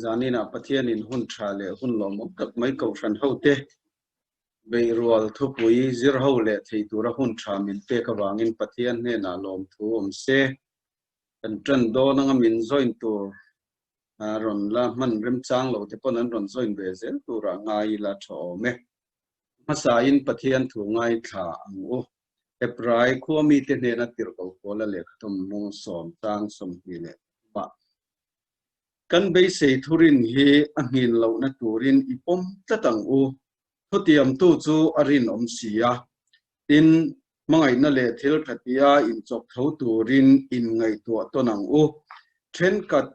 Zaninah Pathianin hun tha leh hun lawmawm tak mai Kohhran hote beihrual thupui zir ho leh thei tura hun tha min pek avangin Pathian hnenah lawmthu awm se. Kan tan dawn anga min join tur rawn la hman remchang lo te pawn an rawn join ve zel turah ngai ila tha awm e. Hmasain Pathian thu ngaithla ang u. Hebrai khua mite hnena tirhko Paula lehkhathawm mung 10 chang 23 ah Kan beisei thurin hi a nghin lohna turin i pawm tlat ang u. Thutiamtu chu a rinawm si a. Tin, hmangaihna leh thil tha tia inchawk tho turin inngaihtuah tawn ang u. Thenkhat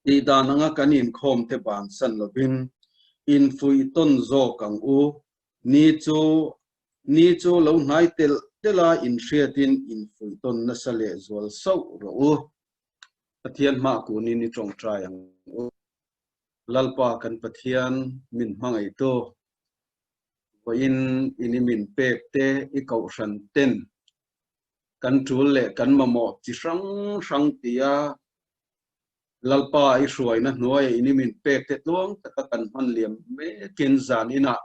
tih dan anga kan inkhawm te bansan lovin infuih tawn zawk ang u. Ni chu ni chu lo hnai telh telh a inhriatin infuih tawn nasa leh zual sauh rawh u. Pathian hma kunin i tawngtai ang u. Lalpa kan Pathian min hmangaihtu, vawiin in i min pek te i kohhran ten kan tul leh kan mamawh chi hrang hrang tia Lalpa i hruaina hnuaia in i min pek te tluang taka kan hman liam mekin zan inah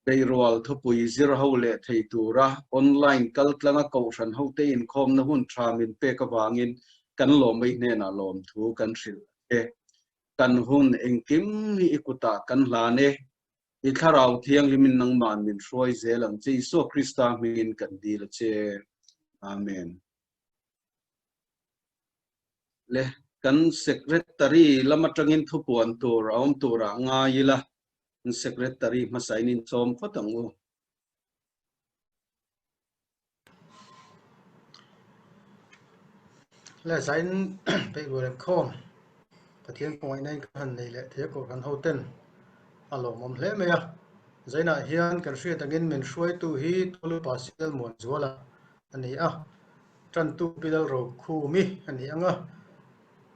Beihrual thupui zir ho leh thei tura online kaltlanga kohhran hote inkhawmna hun tha min pek avangin kan lawmei hnenah lawmthu kan hrilh a che. Kan hun engkim hi i kutah kan hlan e. I thlarau thianghlimin nangmah min hruai zel ang che. Isua Krista hmingin kan dil a che. Amen. Le, kan Secretary lam atangin thupuan tur a awm turah ngai ila. Kan Secretary hmasa in inchawm phawt ang u. Le zain peih rual em khawm Pathian kawngaihna in kan han nei leh thei a Kohhran ho ten a lawmawm hle mai a. Zainah hian kan hriat angin min hruaitu hi Tawlupa Sial Muanzuala a ni a, Tantu Pi Lalrokhumi a ni ang a.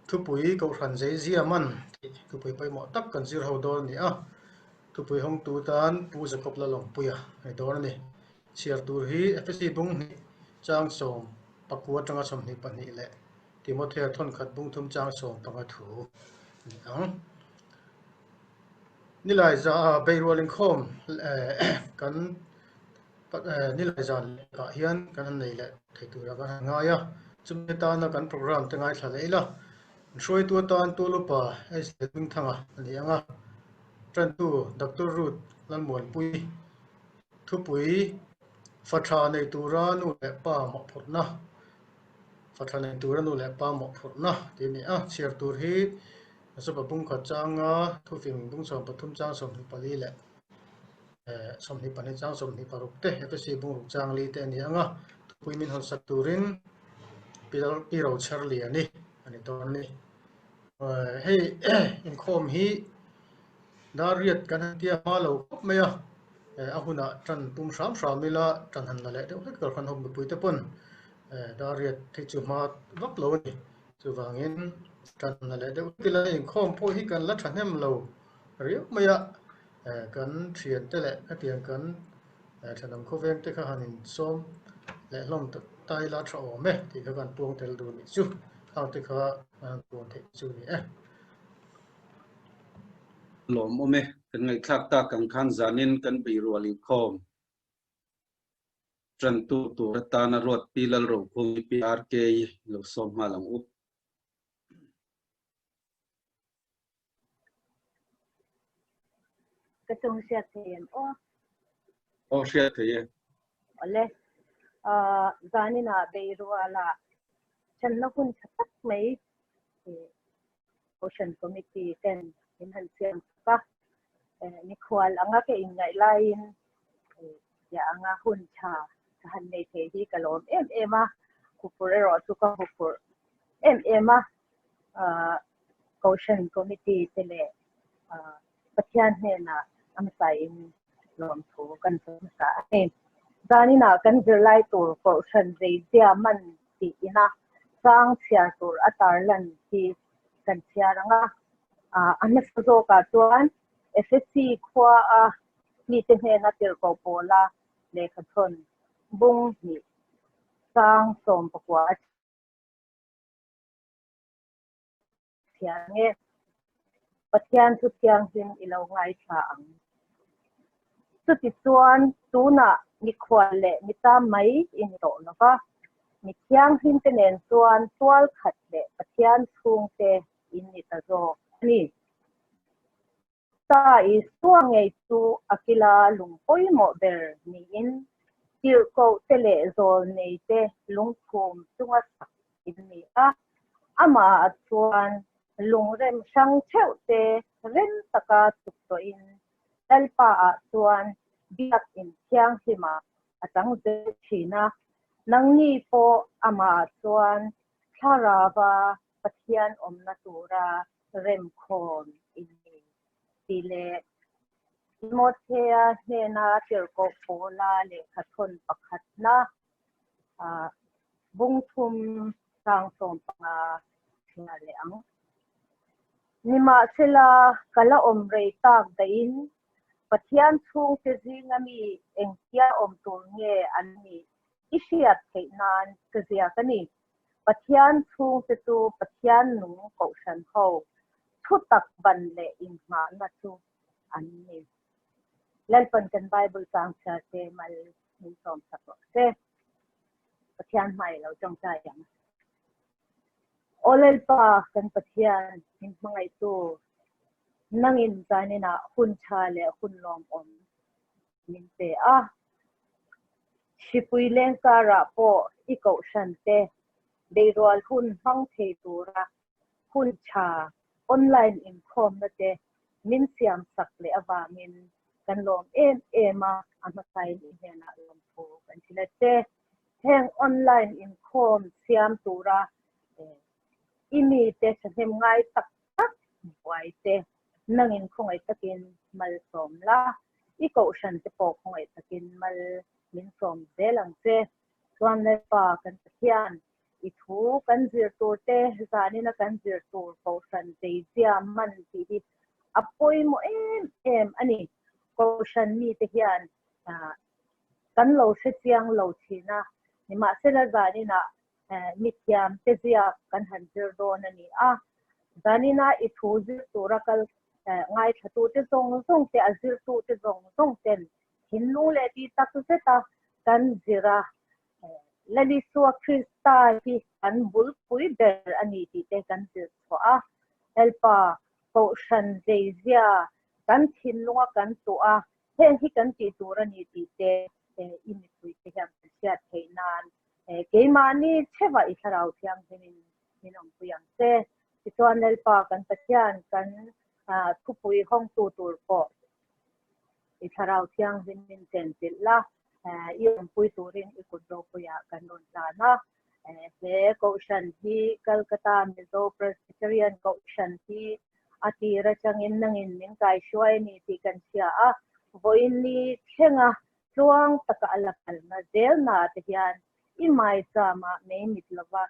Thupui Kohhran Zeizia man tih thupui pawimawh tak kan zir ho dawn a ni a, thupui hawngtu tan Pu Jacob Lalawmpuia a ni dawn a ni. Chhiar tur hi Efesi bung hnih chang 10 atanga 22 leh Timothea thawnkhat bung thum chang 15 thu a ni ang. Nilai za beirual inkhawm kan Nilai zan lehkah hian kan han nei leh thei turah kan han ngai a, chumi atana kan programme te ngaithla leh ila, hruaitu atan Tulupa H Lehmingthanga a ni ang a, tantu Doctor Ruth Lalmuanpui, thupui fa tha nei tura nu leh pa mawhphurhna, fa tha nei tura nu leh pa mawhphurhna tih a ni a, chhiar tur hi Zopa Bungkhat changa thufing bung 13 chang 24 leh 22 chang 26 te Efesi bungruk chang li te a ni ang a, thupui min hawn sak turin Pi Rochherliani a ni dawn a ni. Hei inkhawm hi dar riat kan han tia hma lo khawp mai a, a hunah tan pum hram hram ila tan han la leh deuh hlek tur khan hawk mipui te pawn dar riat hi chu hma vak lo a ni. Chuvangin tan la leh deuh hlek ila inkhawm pawh hi kan la thahnem lo riau mai a. Kan thiante leh hetiang kan thenawm khawveng te kha han insawm leh hlawm ta ila tha awm e tih kha kan puang tel duh nih chu khang te kha an puan theih chu ni e. Lawmawm e, kan ngaihthlak tak ang khan zanin kan beirual inkhawm tantu tur atana ruat Pi Lalrokhumi PRK lo sawm nghal ang u. Ka chung hriat thei em aw? Aw hriat thei e. Awle. Zaninah Beirualah thenna hun tha tak mai Kohhran Committee ten min han siam sak a. Mikhual anga ka inngaih laiin tia anga hun tha ka han nei thei hi ka lawm em em a. Huphurh erawh chu ka huphurh em em a. Kohhran Committee te leh Pathian hnenah a hmasain lawmthu kan sawi hmasa a ni. Zaninah kan zirlai tur Kohhran zeizia man tih ina chang chhiar tur a tarlan hi kan chhiar ang a. A hmasa zawkah chuan Efesi khua a mite hnena tirhkoh pawla lehkhathawn bung hnih chang 19 a chhiar ang e. Pathian thu thianghlim i lo ngaithla ang. Chutichuan, tunah mikhual leh mita mai i ni tawh lo va, mi thianghlimte nen chuan tual khat leh Pathian chhungte in ni ta zawk a ni. Ta Isua ngei chu a kila lung pawimawh ber niin tirhkohte leh zawlneite lungkhum chunga sak in ni a, amah chuan lungrem hrang theuhte rem taka chuk tawhin Lalpaah chuan biakinn thianghlimah a chang zel thin a, nangni pawh amah chuan thlarava Pathian awmna tura remkhawm in ni tih leh Timothea hnena tirhkoh Paula lehkhathawn pakhatna bungthum 15 chhiar leh ang. Nimahsela, ka la awm rei tak dahin Pathian chhungte zinga mi engtia awm tur nge an nih i hriat theih nan ka ziak a ni. Pathian chhungte chu Pathian nung kohhran ho thutak ban leh inghahna chu an ni. Lalpan kan Bible chang chhiar te mal min sawm sak rawh se. Pathian hmai lo tawngtai ang. Aw Lalpa kan Pathian min hmangaihtu nangin zaninah hun tha leh hun lawmawm min pe a. Hripui leng karah pawh i kohhran te beirual hun hmang thei tura hun tha online inkhawmna te min siam sak leh avangin kan lawm em em a, a hmasain i hnenah lawmthu kan hrilh a che. Heng online inkhawm siam tura i mite thahnem ngai tak tak buai te nangin khawngaih takin malsawm la, i kohhran te pawh khawngaih takin mal min sawm zel ang che. Chuan Lalpa kan Pathian, i thu kan zir tur te zanina kan zir tur kohhran zeizia man tih hi a pawimawh em em a ni. Kohhran mite hian kan lo hre chiang lo thin a, nimahsela zaninah mithiam te ziak kan han zir dawn a ni a. Zanina i thu zir tura kal ngaithlatute zawng zawng te, a zirtute zawng zawng ten thinlung leh tih tak zeta kan zir a, Lalisua Krista hi kan bulpui ber a ni tih te kan zir chhuah a. Lalpa Kohhran zeizia kan thinlunga kan tuah a, heng hi kan tih tur a ni tih te i mipuite hian kan hriat theih nan keimahni chheva i thlarau thianghlimin min awmpui ang che. Tichuan Lalpa kan Pathian kan thupui hawngtu tur pawh i thlarau thianghlim min chenchilh la, i awmpui turin i kut ropuiah kan rawn tlan a. He Kohhran hi Calcutta Mizo Presbyterian Kohhran hi a tir atangin nangin min kaihruai a ni tih kan hria a, vawiin ni thlenga tluang taka a la kalna zelna te hian i maichama mei mit lova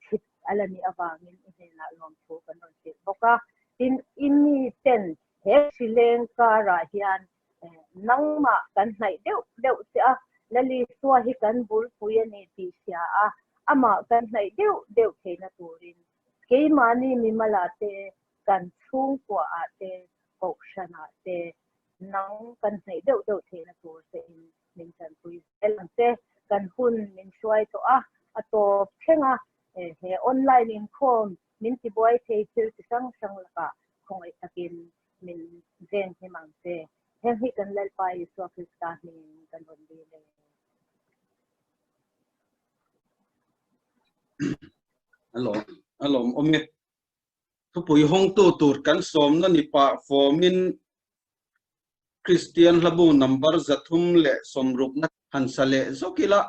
chhit a la nih avangin i hnenah lawmthu kan rawn hrilh bawk a. Tin, i miten he hrileng karah hian nangmah kan hnaih deuh deuh che a, Lalisua hi kan bulpui a ni tih hria a, amah kan hnaih deuh deuh theihna turin keimahni mimalah te, kan chhungkuaah te, kohhranah te nang kan hnaih deuh deuh theihna tur chein min tanpui zel ang che. Kan hun min hruai tawh a, a tawp thleng a, he online inkhawm min tibuai thei thil chi hrang hrang lakah khawngaih takin min veng hlim ang che. Heng hi kan Lalpa Isua Krista hmingin kan rawn dil e. Alawm, alawm awm e. Thupui hawngtu tur kan sawmna ni pah fawmin Kristian hlabu number 360 na han sa leh zawk ila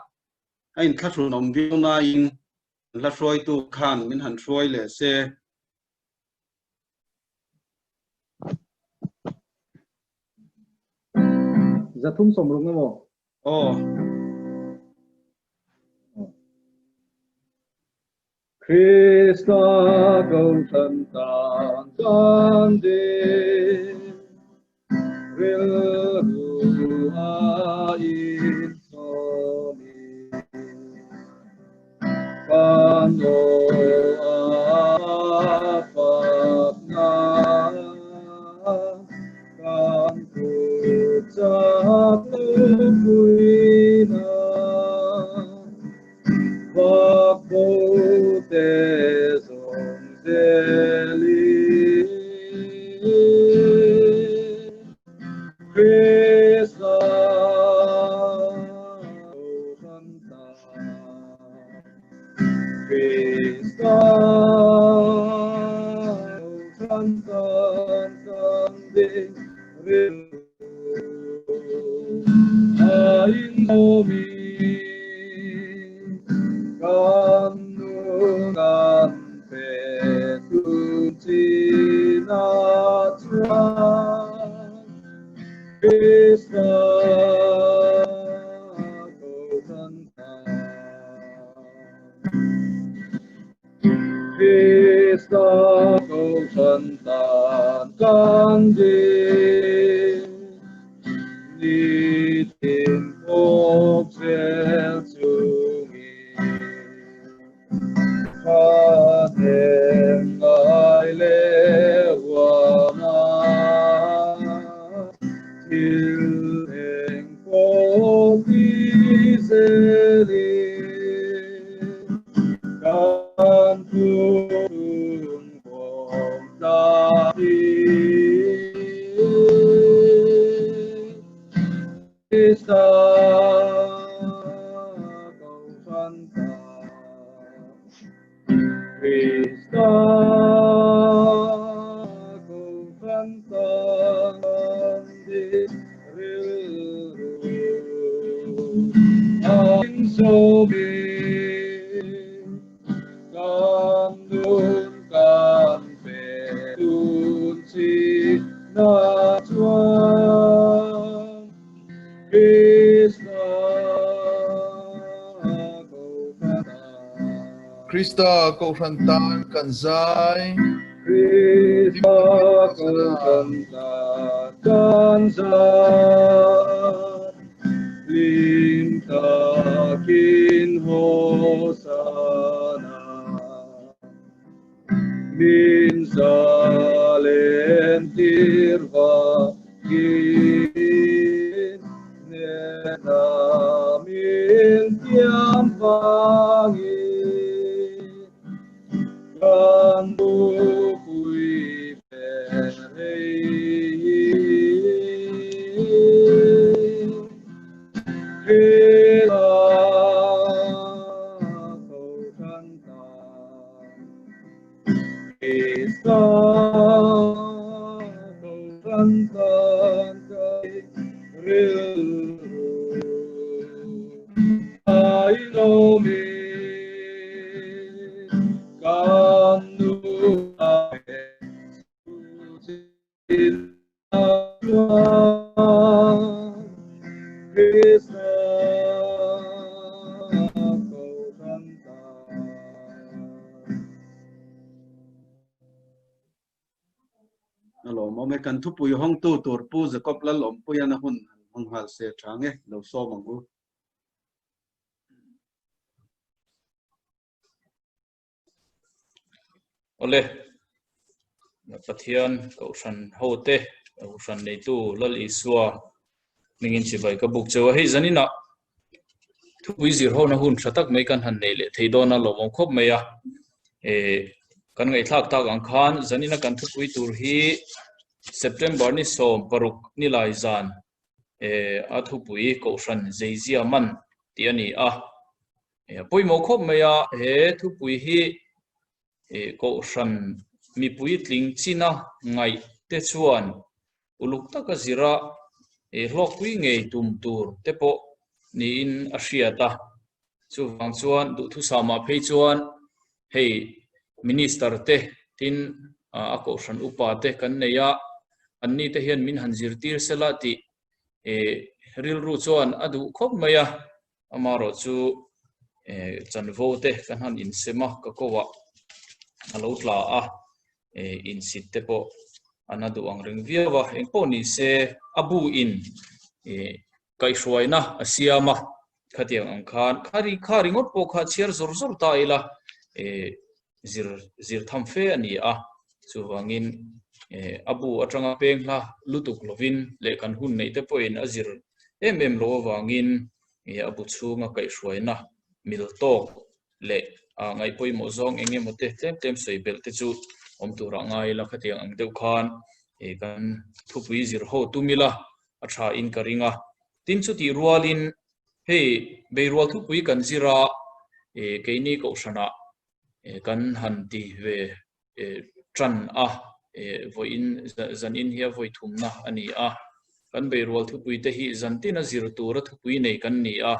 a inthlahrun awm viau nain hla hruaitu khan min han hruai leh se. 360 na maw? Aw. Krista kohhran tan kan ding, rilru a insawmin, kan aw a fakna. tan Krista Kohhran tan kan ding rilru a inzawmin kan nun kan pe tun chinah chuan Krista Kohhran tan Krista Kohhran tan kan ding nitin pawk zel chungin Thahnem ngai leh huama thil eng pawh ti zelin kan thuthlung vawm tlat Krista Kohhran tan Krista Kohhran tan di rilru a inzawmin kan nun kan pe tun chi na chuan Krista Kohhran tan. Krista Kohhran tan kan zai. Krista Kohhran tan kan zai. Hlim takin Hosana. Min zalen tir vangin nena min tiam vangin kan thupui ber hei hi Krista Kohhran tan. Krista Kohhran tan kai rilru ai lomi kan nu ai Alawm awm e, kan thupui hawngtu tur Pu Jacob Lalawmpuian a hun han hawng nghal se tha nge, lo sawm ang u. Awle, Pathian Kohhran hote, Kohhran neitu Lal Isua hmingin chibai ka buk cheu a. Hei zaninah thupui zir hona hun tha tak mai kan han nei leh thei dawn a, lawmawm khawp mai a. E, kan ngaihthlak tak ang khan zanina kan thupui tur hi September ni 16 nilai zan e, a thupui Kohhran zeizia man tih a ni a. Pawimawh khawp mai a, he thupui hi Kohhran mipui tling china ngaih te chuan uluk taka zira hlawkpui ngei tum tur te pawh niin a hriat a. Chuvang chuan duhthusama phei chuan hei Minister te tin a Kohhran upa te kan nei a, anni te hian min han zirtir sela tih rilru chuan a duh khawp mai a. Amaherawh chu chanvo te kan han insem a, ka ko ah a lo tla a, insit te pawh an a duh ang reng viau a, engpawh ni se a bu in kaihhruaina a siam a, khatiang ang khan khari kha ringawt pawh kha chhiar zawr zawr ta ila zir zir tham fe a ni a, chuvangin a bu atanga peng hla lutuk lovin leh kan hun neih te pawhin a zir em em lo avangin a bu chhunga kaihhruaina mil tawk leh ngaih pawimawh zawng eng emaw te tlem tlem sawi belh te chu awm turah ngai ila khatiang ang deuh khan kan thupui zir ho tum ila a tha in ka ring a, tin chutih rualin. Hei Beirual thupui kan zir a, keini kohhranah kan han ti ve tan a, vawiin zanin hi a vawi thumna a ni a. Kan Beirual thupui te hi zantina zir tura thupui nei kan ni a,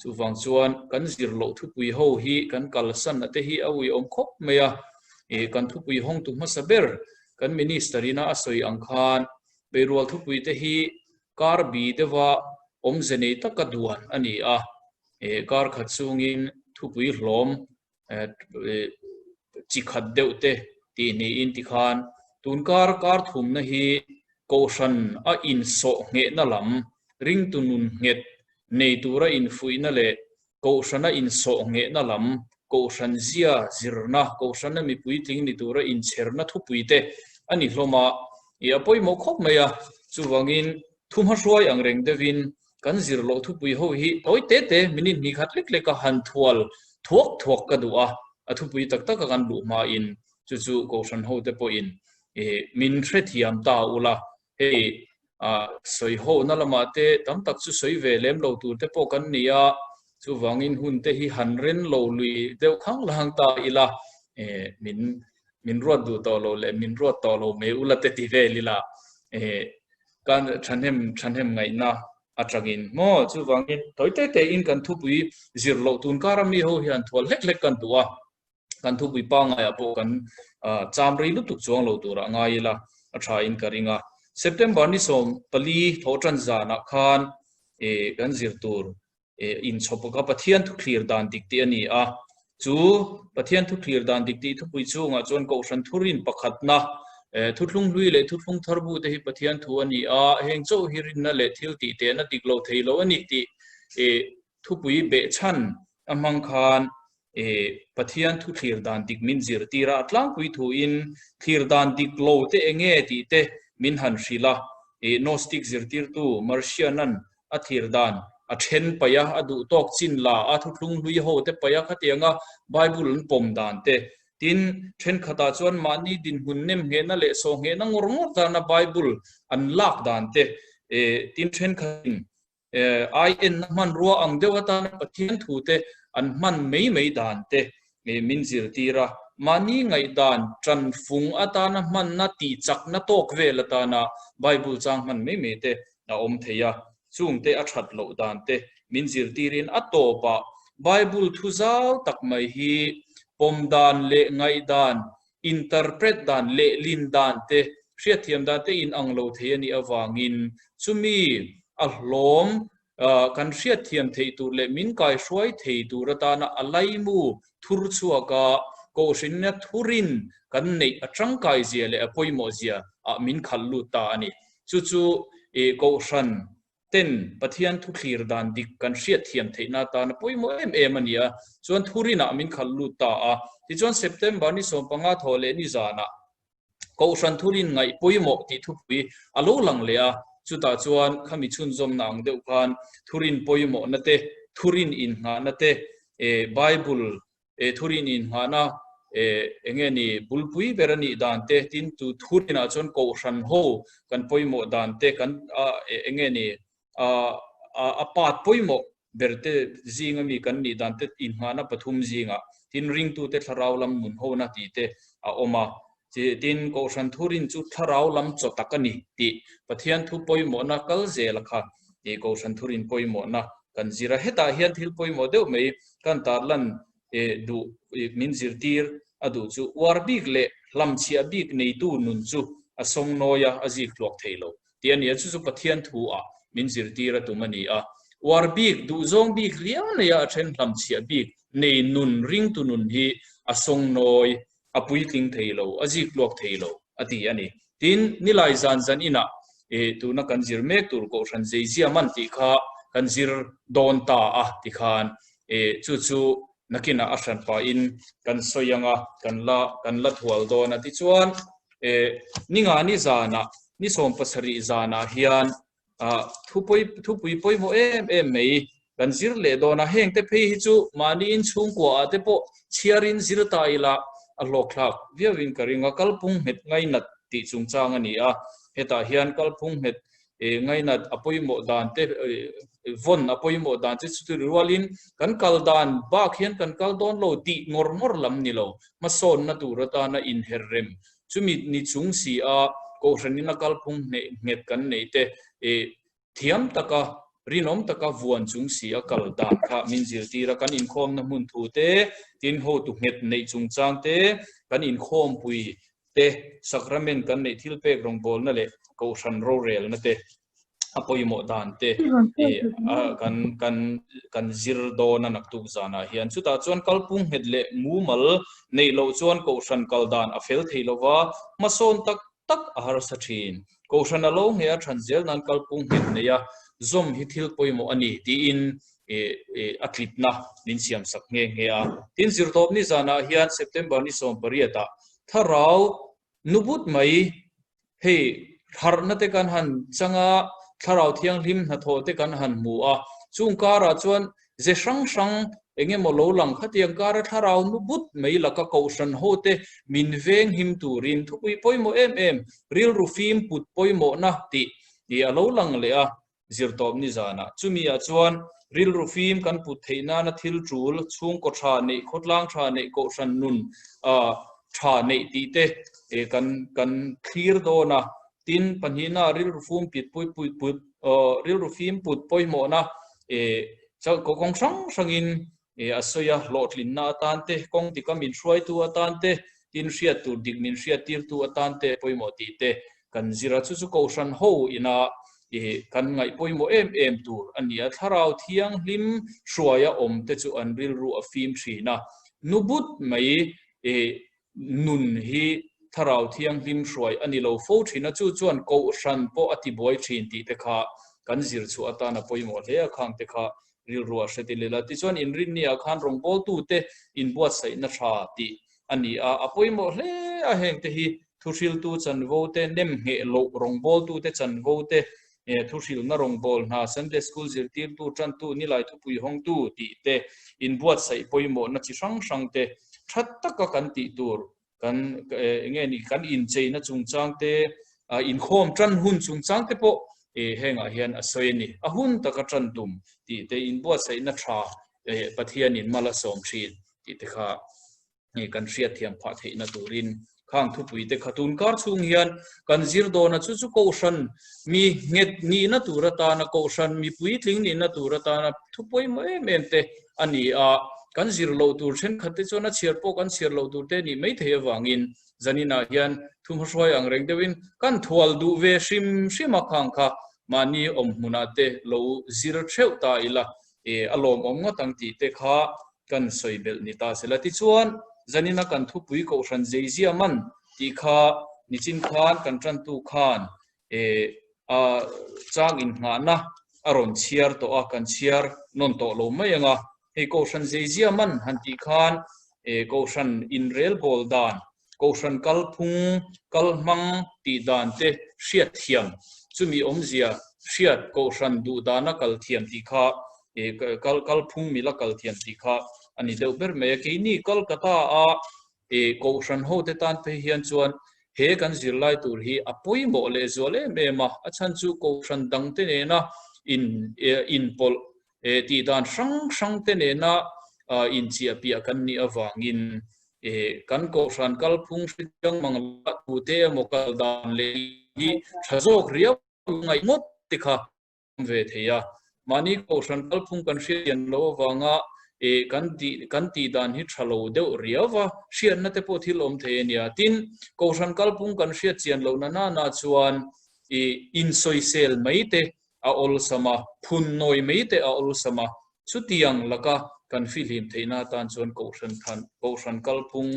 chuvang chuan kan zir loh thupui ho hi kan kalsan a te hi a uiawm khawp mai a. Kan thupui hawngtu hmasa ber kan Minister ina a sawi ang khan Beirual thupui te hi Kar bi deuha awmze nei taka duan a ni a, kar khat chungin thupui hlawm chi khat deuh te tih niin tikhan tun kar kar thumna hi Kohhran a insawh nghehna lam ringtu nun nghet nei tura infuihna leh Kohhrana insawh nghehna lam, Kohhran zia zirna, Kohhrana mi puitling ni tura inchherna thupui te a ni hlawm a, i a pawimawh khawp mai a. Chuvangin thu hmahruai ang reng deuhin kan zir loh thupui ho hi tawi te te minute hnih khat lek leka han thual thuak thuak ka duh a, a thupui tak taka kan luh hmain chu chu Kohhran hote pawhin min hrethiam ta ula, Hei sawi hona lamah te tam tak chu sawi ve lem lo tur te pawh kan ni a, chuvangin hun te hi han ren lo lui deuh khang lang ta ila min min ruat duh tawh lo leh min ruat tawh lo mai ula te ti vel ila kan thahnem thahnem ngaihna atangin maw chuvangin tawi te te in kan thupui zir loh tun kara mi ho hian thual hlek hlek kan duh a. Kan thupui pangaiah pawh kan cham rei lutuk chuang lo turah ngai ila a tha in ka ring a. September ni 14 thawhtan zanah khan kan zir tur inchhawp kha Pathian thu thlir dan dik tih a ni a. Chu Pathian thu thlir dan dik tih thupui chungah chuan Kohhran thurin pakhatna thuthlung hlui leh thuthlung thar bu te hi Pathian thu a ni a, heng chauh hi rinna leh thil tih tehna dik lo thei lo a ni tih thupui behchhan a hmang khan Pathian thu thlir dan dik min zirtir a, a tlangpui thuin thlir dan dik lo te enge tih te min han hrilh a. Gnostic zirtirtu Marcion-a'n a thlir dan a then paih a, a duh tawk chin la a, thuthlung hlui ho te paih a, khatianga Bible an pawm dan te. Tin, thenkhatah chuan mahni dinhmun nem nghehna leh saw nghehna ngawr ngawr tana Bible an lak dan te. Tin, thenkhatin Ai-enna hmanrua ang deuh atana Pathian thute an hman mai mai dan te min zirtir a, mahni ngaihdan tanfung atana hmanna tihchakna tawk vel atana Bible chang hman mai mai te a awm thei a, chungte a that loh dan te min zirtirin a tawpah Bible thu zau tak mai hi pawm dan leh ngaihdan, interpret dan, lehlin dan te, hriatthiam dan te inang lo thei a nih avangin chumi a hlawm kan hriatthiam theih tur leh min kaihruai thei tur atana a laimu thur chhuaka kohhrinna thurin kan neih a tangkai zia leh a pawimawh zia ah min khalh lut ta a ni. Chu chu kohhran ten Pathian thu thlir dan dik kan hriatthiam theihna atana pawimawh em em a ni a, chuan thurinah min khalh lut ta a. Tichuan September ni 15 thawh leh ni zanah Kohhran thurin ngaih pawimawh tih thupui a lo lang leh a, chutah chuan khami chhunzawmna ang deuh khan thurin pawimawhna te, thurin innghahna te, Bible thurin innghahna eng nge ni bulpui ber a nih dan te, tin tu thurinah chuan kohhran ho kan pawimawh dan te, kan eng nge ni a part pawimawh berte zinga mi kan nih dan te inngahna pathum zingah tin ringtute thlarau lam nun hona tih te a awm a. Tin, Kohhran thurin chu thlarau lam chaw tak a ni tih Pathian thu pawimawhna kal zel a kha tih Kohhran thurin pawimawhna kan zir a. Hetah hian thil pawimawh deuh mai kan tarlan duh min zirtir a duh chu uar bik leh hlamchhiah bik neitu nun chu a sawngnawi a, a zik hluak thei lo. Tih a ni a, chu chu Pathian thu ah min zirtir a tum a ni a. Uar bik, duhzawng bik riau neia a then hlamchhiah bik nei nun, ringtu nun hi a sawngnawi, a puitling thei lo, a ziktluak thei lo a ti a ni. Tin, nilai zan zan inah tuna kan zir mek tur Kohhran zeizia man tih kha kan zir dawn ta a tikhan chu chu nakinah a hran pahin kan sawi ang a, kan la kan la thual dawn a. Tichuan, ninga ni zanah, ni 70 zanah hian thupui thupui pawimawh em em mai kan zir leh dawn a. Heng te phei hi chu mahni inchhungkua ah te pawh chhiarin zir ta ila a hlawkthlak viauin ka ring a. Kalphung nghet ngainat tih chungchang a ni a, hetah hian kalphung nghet ngainat a pawimawh dan te. vawn a pawimawh dan che chu rualin kan kal dan bak hian kan kal dawn lo tih ngawr ngawr lam ni lo, hmasawnna tur atana inher rem chumi ni chung si a Kohhranin a kalphung hneh nghet kan neih te thiam taka rinawm taka vuan chung si a kal dan kha min zirtir a, kan inkhawmna hmun thu te, tin hotu nghet neih chungchang te, kan inkhawmpui te, sacrament kan neih thilpek rawngbawlna leh Kohhran rorelna te a pawimawh dan te kan kan kan zir dawn a naktuk zanah hian. Chutah chuan kalpung nghet leh mumal neih loh chuan Kohhran kal dan a fel thei lova, hmasawn tak tak a harsa thin. Kohhran a lo ngheh a than zel nan kalpung nghet nei a zawm hi thil pawimawh a ni tiin a tlipna min siam sak nghe nghe a. Tin, zirtawpni zanah hian September ni 18 ah thlarau nubut mai hei harhna te kan han chang a, thlarau thianghlim hnathawh te kan han hmu a, chung karah chuan ze hrang hrang eng emaw lo lang khatiang kara thlarau nubut mai laka kohhran ho te min veng him turin thupui pawimawh em em rilru fim put pawimawhna tih a lo lang leh a. Zirtawp ni zanah. Chumi ah chuan rilru fim kan put theih nana thil tul, chhungkaw tha neih, khawtlang tha neih, kohhran nun tha neih tih te kan kan thlir dawn a. Tin, pahnihna rilru fum pit pui pui put rilru fim put pawimawhna kawng hrang hrangin a sawi a, hlawhtlinna atan te, kawng dika min hruaitu atan te, tin hriat tur dik min hriattirtu atan te pawimawh tih te kan zir a. Chu chu Kohhran ho ina kan ngaih pawimawh em em tur a ni a. Thlarau Thianghlim hruaia awm te chu an rilru a fim thin a, nu but mai nun hi Thlarau Thianghlim hruai a ni lo fo thin a, chu chuan Kohhran pawh a tibuai thin tih te kha kan zir chhuah atan a pawimawh hle a, khang te kha rilru a hre ti lel a. Tichuan inrinni-ah khan rawngbawltute inbuatsaihna tha tih a ni a, a pawimawh hle a, hengte hi thuhriltu chanvo te, nemngheh loh rawngbawltute chanvo te, thuhrilna rawngbâwl hna, Sunday School zirtîrtu, ṭantu, nilai thupui hawngtu tih te, inbuatsaih pawimawhna chi hrang hrang te ṭha taka kan tih tur kan eng nge ni kan incheina chungchang te, inkhawm ṭan hun chungchang te pawh hengah hian a sawi a ni. A hun taka ṭan tum tih te, inbuatsaihna ṭha Pathianin mal a sâwm ṭhin tih te kha kan hriatthiam phah theihna turin khang thupui te kha tun kar chhung hian kan zir dawn a, chu chu Kohhran mi nghet nihna tur atana Kohhran mi puitling nihna tur atana thu pawimawh em em te a ni a, kan zir loh tur thenkhat te chuan a chhiar pawh kan chhiar loh tur te a nih maithei avangin zaninah hian thuhmahruai ang reng deuhin kan thual duh ve hrim hrim a, khang kha mahni awm hmunah te lo zir theuh ta ila a lawmawm ngawt ang tih te kha kan sawi belh ni ta sela. Tichuan, zanina kan thupui Kohhran zeizia man tih kha nichin khan kan tantu khan a chang innghahna a rawn chhiar tawh a, kan chhiar nawn tawh lo mai ang a. Hei Kohhran zeizia man han tih khan Kohhran inrelbawl dan Kohhran kalphung, kalhmang tih dan te hriat thiam, chumi awmzia hriat Kohhran duh dana kal thiam tih kha kal kalphung mila kal thiam tih kha a ni deuh ber mai a. Keini Kolkata a Kohhran ho te tan phei hian chuan he kan zirlai tur hi a pawimawh leh zual em em a, a chhan chu Kohhran dang te nena in inpawlh tih dan hrang hrang te nena inchiahpiah kan nih avangin kan Kohhran kalphung hriatchiang mang lah tute emaw kal dan leh hi tha zawk riau ngaih ngawt te kha awm ve thei a. Mahni Kohhran kalphung kan hriatchian loh avanga kan tih kan tih dan hi tha lo deuh riau va, hriatna te pawh thil awm thei a nia. Tin, Kohhran kalphung kan hriatchian lohna nana chuan insawisel mai te a awlsam a, phun nawi mai te a awlsam a, chutiang laka kan fihlim theihna atan chuan Kohhran than Kohhran kalphung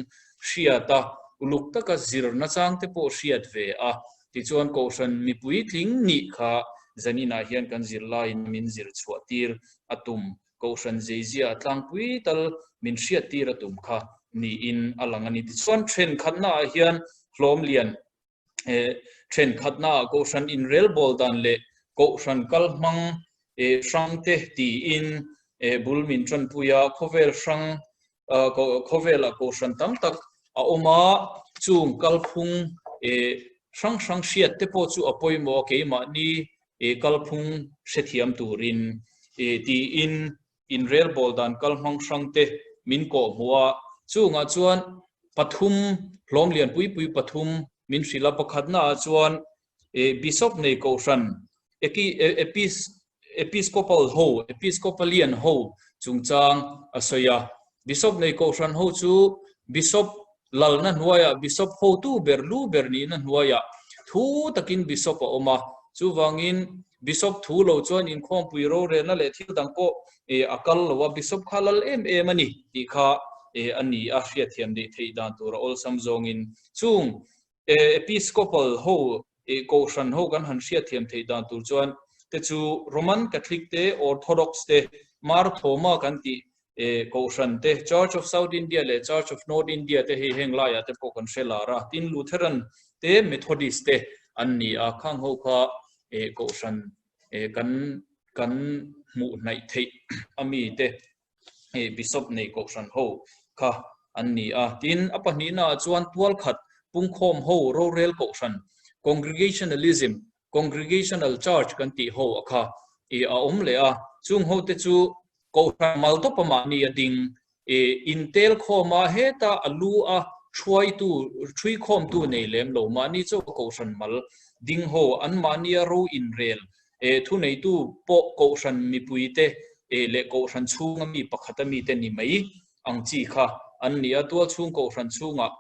hriat a, uluk taka zirna chang te pawh hriat ve a, tichuan Kohhran mipui tling nih kha zaninah hian kan zirlaiin min zir chhuah tir a tum, Kohhran zeizia a tlangpui tal min hriat tir a tum kha niin a lang a ni. Tichuan thenkhatnaah hian hlawm lian Thenkhatnaah Kohhran inrelbawl dan leh Kohhran kalhmang hrangte tiin bul min tanpui a, khawvel hrang khawvelah Kohhran tam tak a awm a, chung kalphung hrang hrang hriatte pawh chu a pawimawh a, keimahni kalphung hrethiam turin. Tiin inrelbawl dan kalhmang hrang te min kawhhmuh a, chungah chuan pathum hlawm lian pui pui pathum min hrilh a, pakhatna ah chuan Bishop nei kohhran Episcopal ho, Episcopalian ho chungchang a sawi a, Bishop nei kohhran ho chu Bishop lalna hnuaiah Bishop hotu ber lu ber nihna hnuaiah thu takin Bishop a awm a, chuvangin Bishop thu lo chuan inkhawmpui rorelna leh thil dang pawh a kal lo a, Bishop kha lal em em a ni tih kha a ni a, hriatthiam neih theih dan tur a awlsam zawngin chung Episcopal ho Kohhran ho kan han hriatthiam theih dan tur chuan te chu Roman Catholic te, Orthodox te, Mar Thoma kan tih Kohhran te, Church of South India leh Church of North India te hei heng laiah te pawh kan hre lar a, tin Lutheran te, Methodist te an ni a, khang ho kha Kohhran kan kan hmuh hnaih theih a mi te Bishop nei Kohhran ho kha an ni a. Tin, a pahnihnaah chuan tualkhat pungkhawm ho rorel Kohhran, Congregationalism, Congregational Church kan tih ho a kha i a awm leh a. Chung ho te chu Kohhran mal tawpa mahni a ding i intel khawm a, heta a lu a thuaitu, thuikhawmtu nei lem lo mahni chauh a Kohhran mal ding ho an mahnia ro inrel Thuneitu pawh Kohhran mipuite leh Kohhran chhunga mi pakhata mite ni mai ang chi kha an ni a. Tualchhung Kohhran chhungah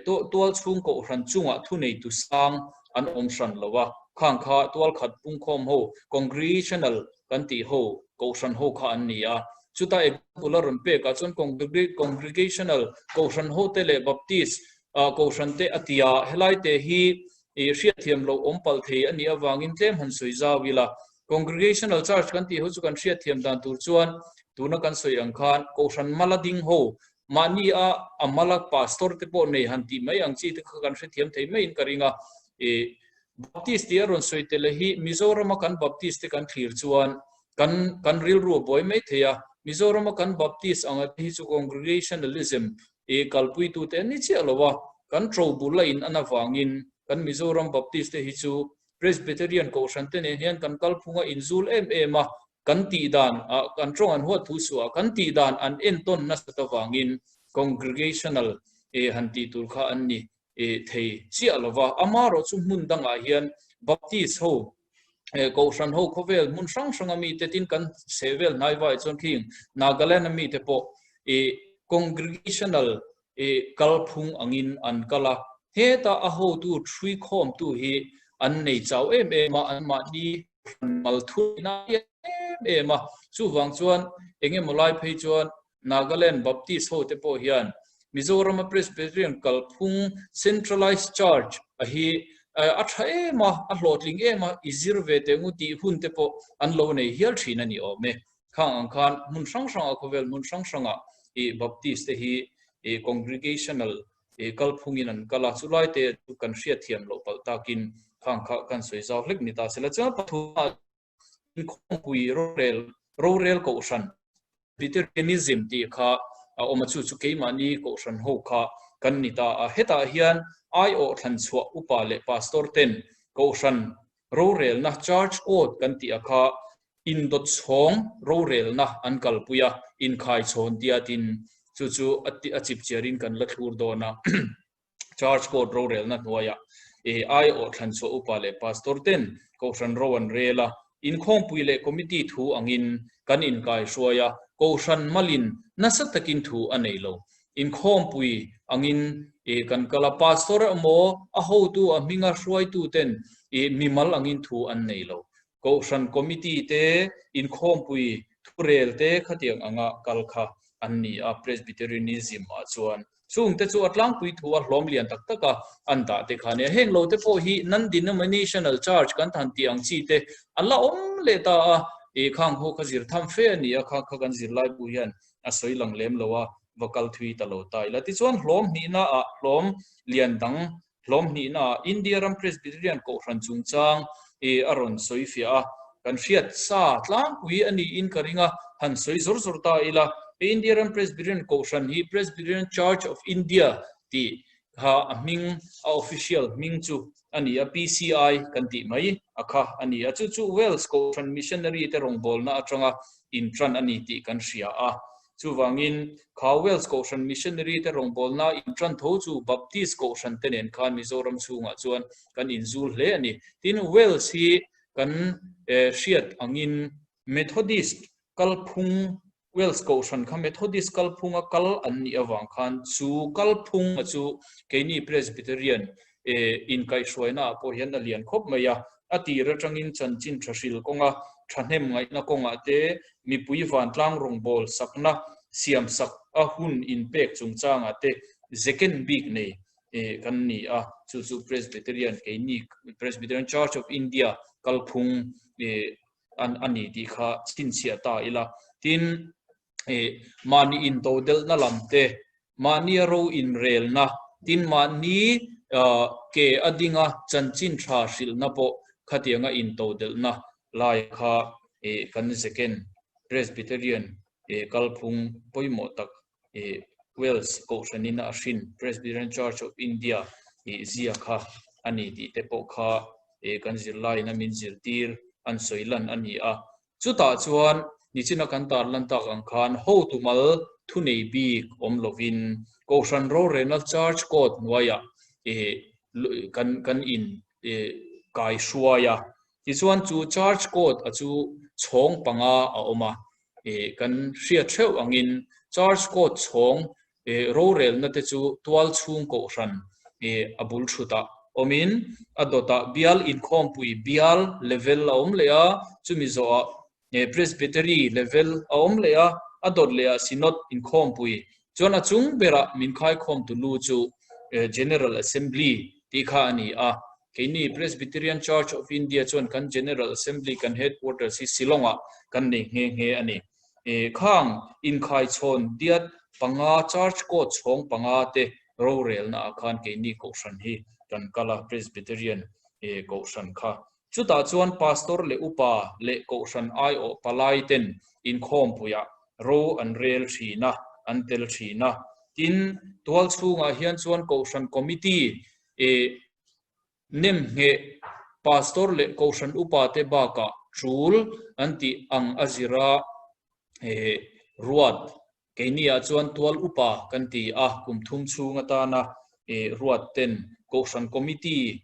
Tualchhung Kohhran chungah thuneitu sang an awm hran lo a, khang kha tualkhat pungkhawm ho, congregational kan tih ho, Kohhran ho kha an ni a. Chuta example a rawn pekah chuan congregational Kohhran hote leh Baptist Kohhran te a ti a, helai te hi I hriatthiam loh awm palh thei a nih avangin tlem han sawi zau ila. Congregational Church kan tih ho chu kan hriatthiam dan tur chuan tuna kan sawi ang khan Kohhran mala ding ho, mahni a a mala pastor te pawh nei han tih mai ang chi te kha kan hrethiam thei maiin ka ring a. I Baptist tih a rawn sawi tel hi Mizorama kan Baptist te kan thlir chuan kan kan rilru a buai mai thei a. Mizorama kan Baptist anga te hi chu Congregationalism I kalpuitute an ni chiah lo a, kan ṭo bul a in an avangin kan Mizoram Baptist te hi chu Presbyterian Kohhran te nen hian kan kalphung a inzul em em a, kan tih dan ah kan ṭawng an huat thu suh a, kan tih dan an entawn nasat avangin Congregational han tih tur kha an ni thei chiah lo va. Amaherawhchu hmun dangah hian Baptist ho Kohhran ho khawvel hmun hrang hranga mite tin kan chhe vel hnai vai chuan khing Nagaland a mite pawh i congregational i kalphung angin an kal a, heta a hotu thruikhawmtu hi an nei chau em em a, anmahni kohhran mal thuina a lian em em a, chuvang chuan engemaw lai phei chuan Nagaland Baptist ho te pawh hian Mizoram a Presbyterian kalphung Centralized Church a hi a tha em a, a hlawhtling em a, i zir ve teh ngu tih hun te pawh an lo nei hial thin a ni awm e. Khang ang khan hmun hrang hrangah khawvel hmun hrang hrangah i Baptist te hi i Congregational i kalphungin an kal a, chulai te chu kan hriatthiam loh palh takin khang kha kan sawi zau hlek ni ta sela. Chuan pathumah Inkhawmpui rorel rorel kohhran Presbyterianism tih kha a awm a, chu chu keimahni kohhran ho kha kan ni ta a. Hetah hian aiawh thlan chhuah upa leh pastor ten kohhran rorelna church code kan tih a kha indawt chhawng rorelna an kalpui a, inkhaichhawn diatin chu chu a chipchiarin kan la thlur dawn a. Church Court rorelna hnuaiah aiawh thlanchhuah upa leh pastor ten Kohhran ro an rel a, inkhawmpui leh committee thu angin kan inkaihruai a, Kohhran malin nasa takin thu a nei lo. Inkhawmpui angin kan kal a, pastor emaw a hotu a hminga hruaitu ten mimal angin thu an nei lo. Kohhran committee te inkhawmpui thurel te khatiang anga kal kha an ni a, Presbyterianism ah chuan Chungte chu a tlangpui thu a hlawm lian tak tak a an dah te kha nia. Heng lo te pawh hi non-denominational church kan han tih ang chi te a la awm leh ta a, i khang ho kha zir tham fe a ni a, kha kha kan zirlai bu hian a sawi lang lem lo a, va kal thui ta lo ta ila. Tichuan hlawm hnihna ah hlawm lian dang Hlawm hnihnaah India ram Presbyterian Kohhran chungchang i a rawn sawi fiah a, kan hriat sa tlangpui a niin ka ring a, han sawi zawr zawr ta ila, India ram Presbyterian Kohhran hi Presbyterian Church of India tih kha a hming, a official hming chu a ni a, PCI kan tih mai a kha a ni a. Chu chu Wales Kohhran Missionary te rawngbawlna atanga intan a ni tih kan hria a. Chuvangin kha Wales Kohhran Missionary te rawngbawlna intan tho chu Baptist Kohhran te nen khan Mizoram chhungah chuan kan inzul hle a ni. Tin, Wales hi kan hriat angin Methodist kalphung Wales Kohhran kha Methodist kalphunga kal an nih avang khan chu kalphunga chu keini Presbyterian inkaihhruaina ah pawh hian a lian khawp mai a. A tir atangin chanchin tha hril kawnga thahnem ngaihna kawngah te mipui vantlang rawngbâwl sakna siamsak a hun inpek chungchangah te zeken bik nei kan ni a. Chu chu Presbyterian keini Presbyterian Church of India kalphung an a ni tih kha chhinchhiah ta ila. Tin, mahni intodelhna lam te, mahnia ro inrelna, tin mahni ke a dinga chanchin tha hrilhna pawh khatianga intodelhna lai kha kan zeken Presbyterian kalphung pawimawh tak Wales Kohhranin a hrin Presbyterian Church of India zia kha a ni tih te pawh kha kan zirlaiin a min zirtir an sawi lan a ni a. Chutah chuan nichina kan tarlan tak ang khan hotu mal thunei bik awm lovin Kohhran rorelna Church Code hnuaiah kan kan in kai hruai a. Tichuan chu Church Code a chu chhawng panga a awm a, kan hriat theuh angin Church Code chhawng rorelna te chu tual chhung kohhran a bul thutah awmin a dawtah bial inkhawmpui bial level a awm leh a, chumi zawhah Presbytery level a awm leh a, a dawt lehah Synod inkhawmpui chuan a chung berah min khaikhawmtu lu chu General Assembly tih kha a ni a. Keini Presbyterian Church of India chuan kan General Assembly kan headquarters hi Shillong-ah kan nei nghe nghe a ni. Khang inkhaichhawn diat panga Church Court chhawng panga te rorelna ah khan keini Kohhran hi kan kal a, Presbyterian Kohhran kha. Chutah chuan Pastor leh Upa leh Kohhran aiawh palai ten inkhawmpuiah ro an rel thin a, an tel thin a. Tin, tual chhungah hian chuan Kohhran Committee Nemngheh Pastor leh Kohhran Upate bakah tul an tih ang a zira ruat keiniah chuan tual upa kan ti a, kum thum chhung atana ruat ten Kohhran Committee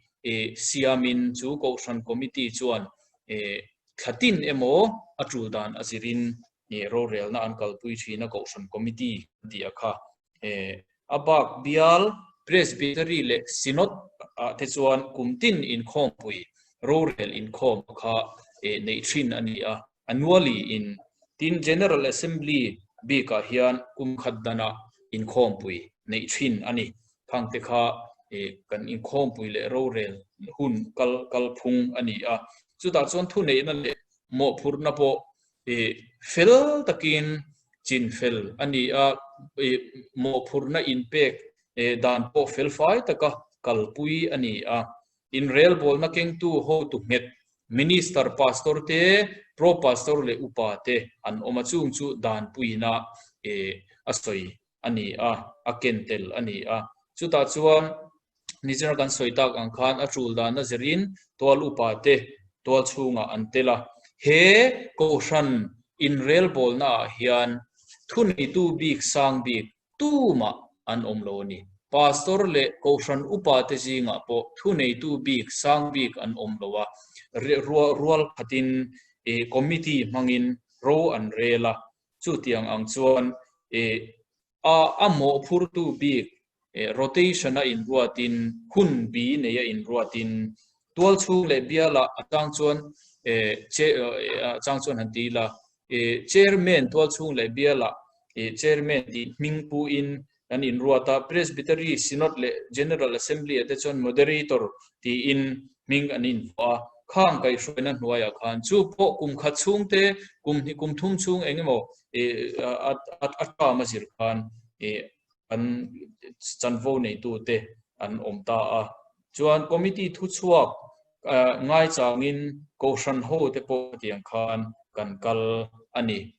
siamin chu Kohhran Committee chuan thla tin emaw a tul dan a zirin rorelna an kalpui thin a Kohhran Committee kan tih a kha. A bak bial Presbytery leh Synod ah te chuan kum tin inkhawmpui rorel inkhawm kha neih thin a ni a, annually in. Tin, General Assembly bikah hian kum khat danah inkhawmpui neih thin a ni. Khang te kha kan inkhawmpui leh rorel hun kal kalphung a ni a. Chutah chuan thuneihna leh mawhphurhna pawh fel takin chinfel a ni a, mawhphurhna inpek dan pawh felfai taka kalpui a ni a. Inrelbawlna kengtu hotu nghet Minister, Pastor te, Pro Pastor leh Upa te an awm a, chung chu danpuina a sawi a ni a, a ken tel a ni a. Chutah chuan Nichina kan sawi tak ang khan a tul dana zirin tual upa te tual chhungah an tel a. He Kohhran inrelbawlna ah hian thuneitu bik sang bik tumah an awm lo a ni. Pastor leh Kohhran upa te zingah pawh thuneitu bik sang bik an awm lo a, rual khatin committee hmangin ro an rel a. Chutiang ang chuan A a mawhphurtu bik rotation a inruatin, hun bi nei a inruatin, tual chhung leh bialah a chang chuan a chang chuan han ti ila, chairman tual chhung leh bialah chairman tih hming puin kan inruat a, Presbytery, Synod leh General Assembly ah te chuan moderator tiin hming an invuah a, khang kaihhruaina hnuaiah khan chu pawh kum khat chhung te, kum hnih kum thum chhung eng emaw a term a zir khan an chanvo neitu te an awm ta a. Chuan committee thuchhuak ngaichangin Kohhran ho te pawh hetiang khan kan kal a ni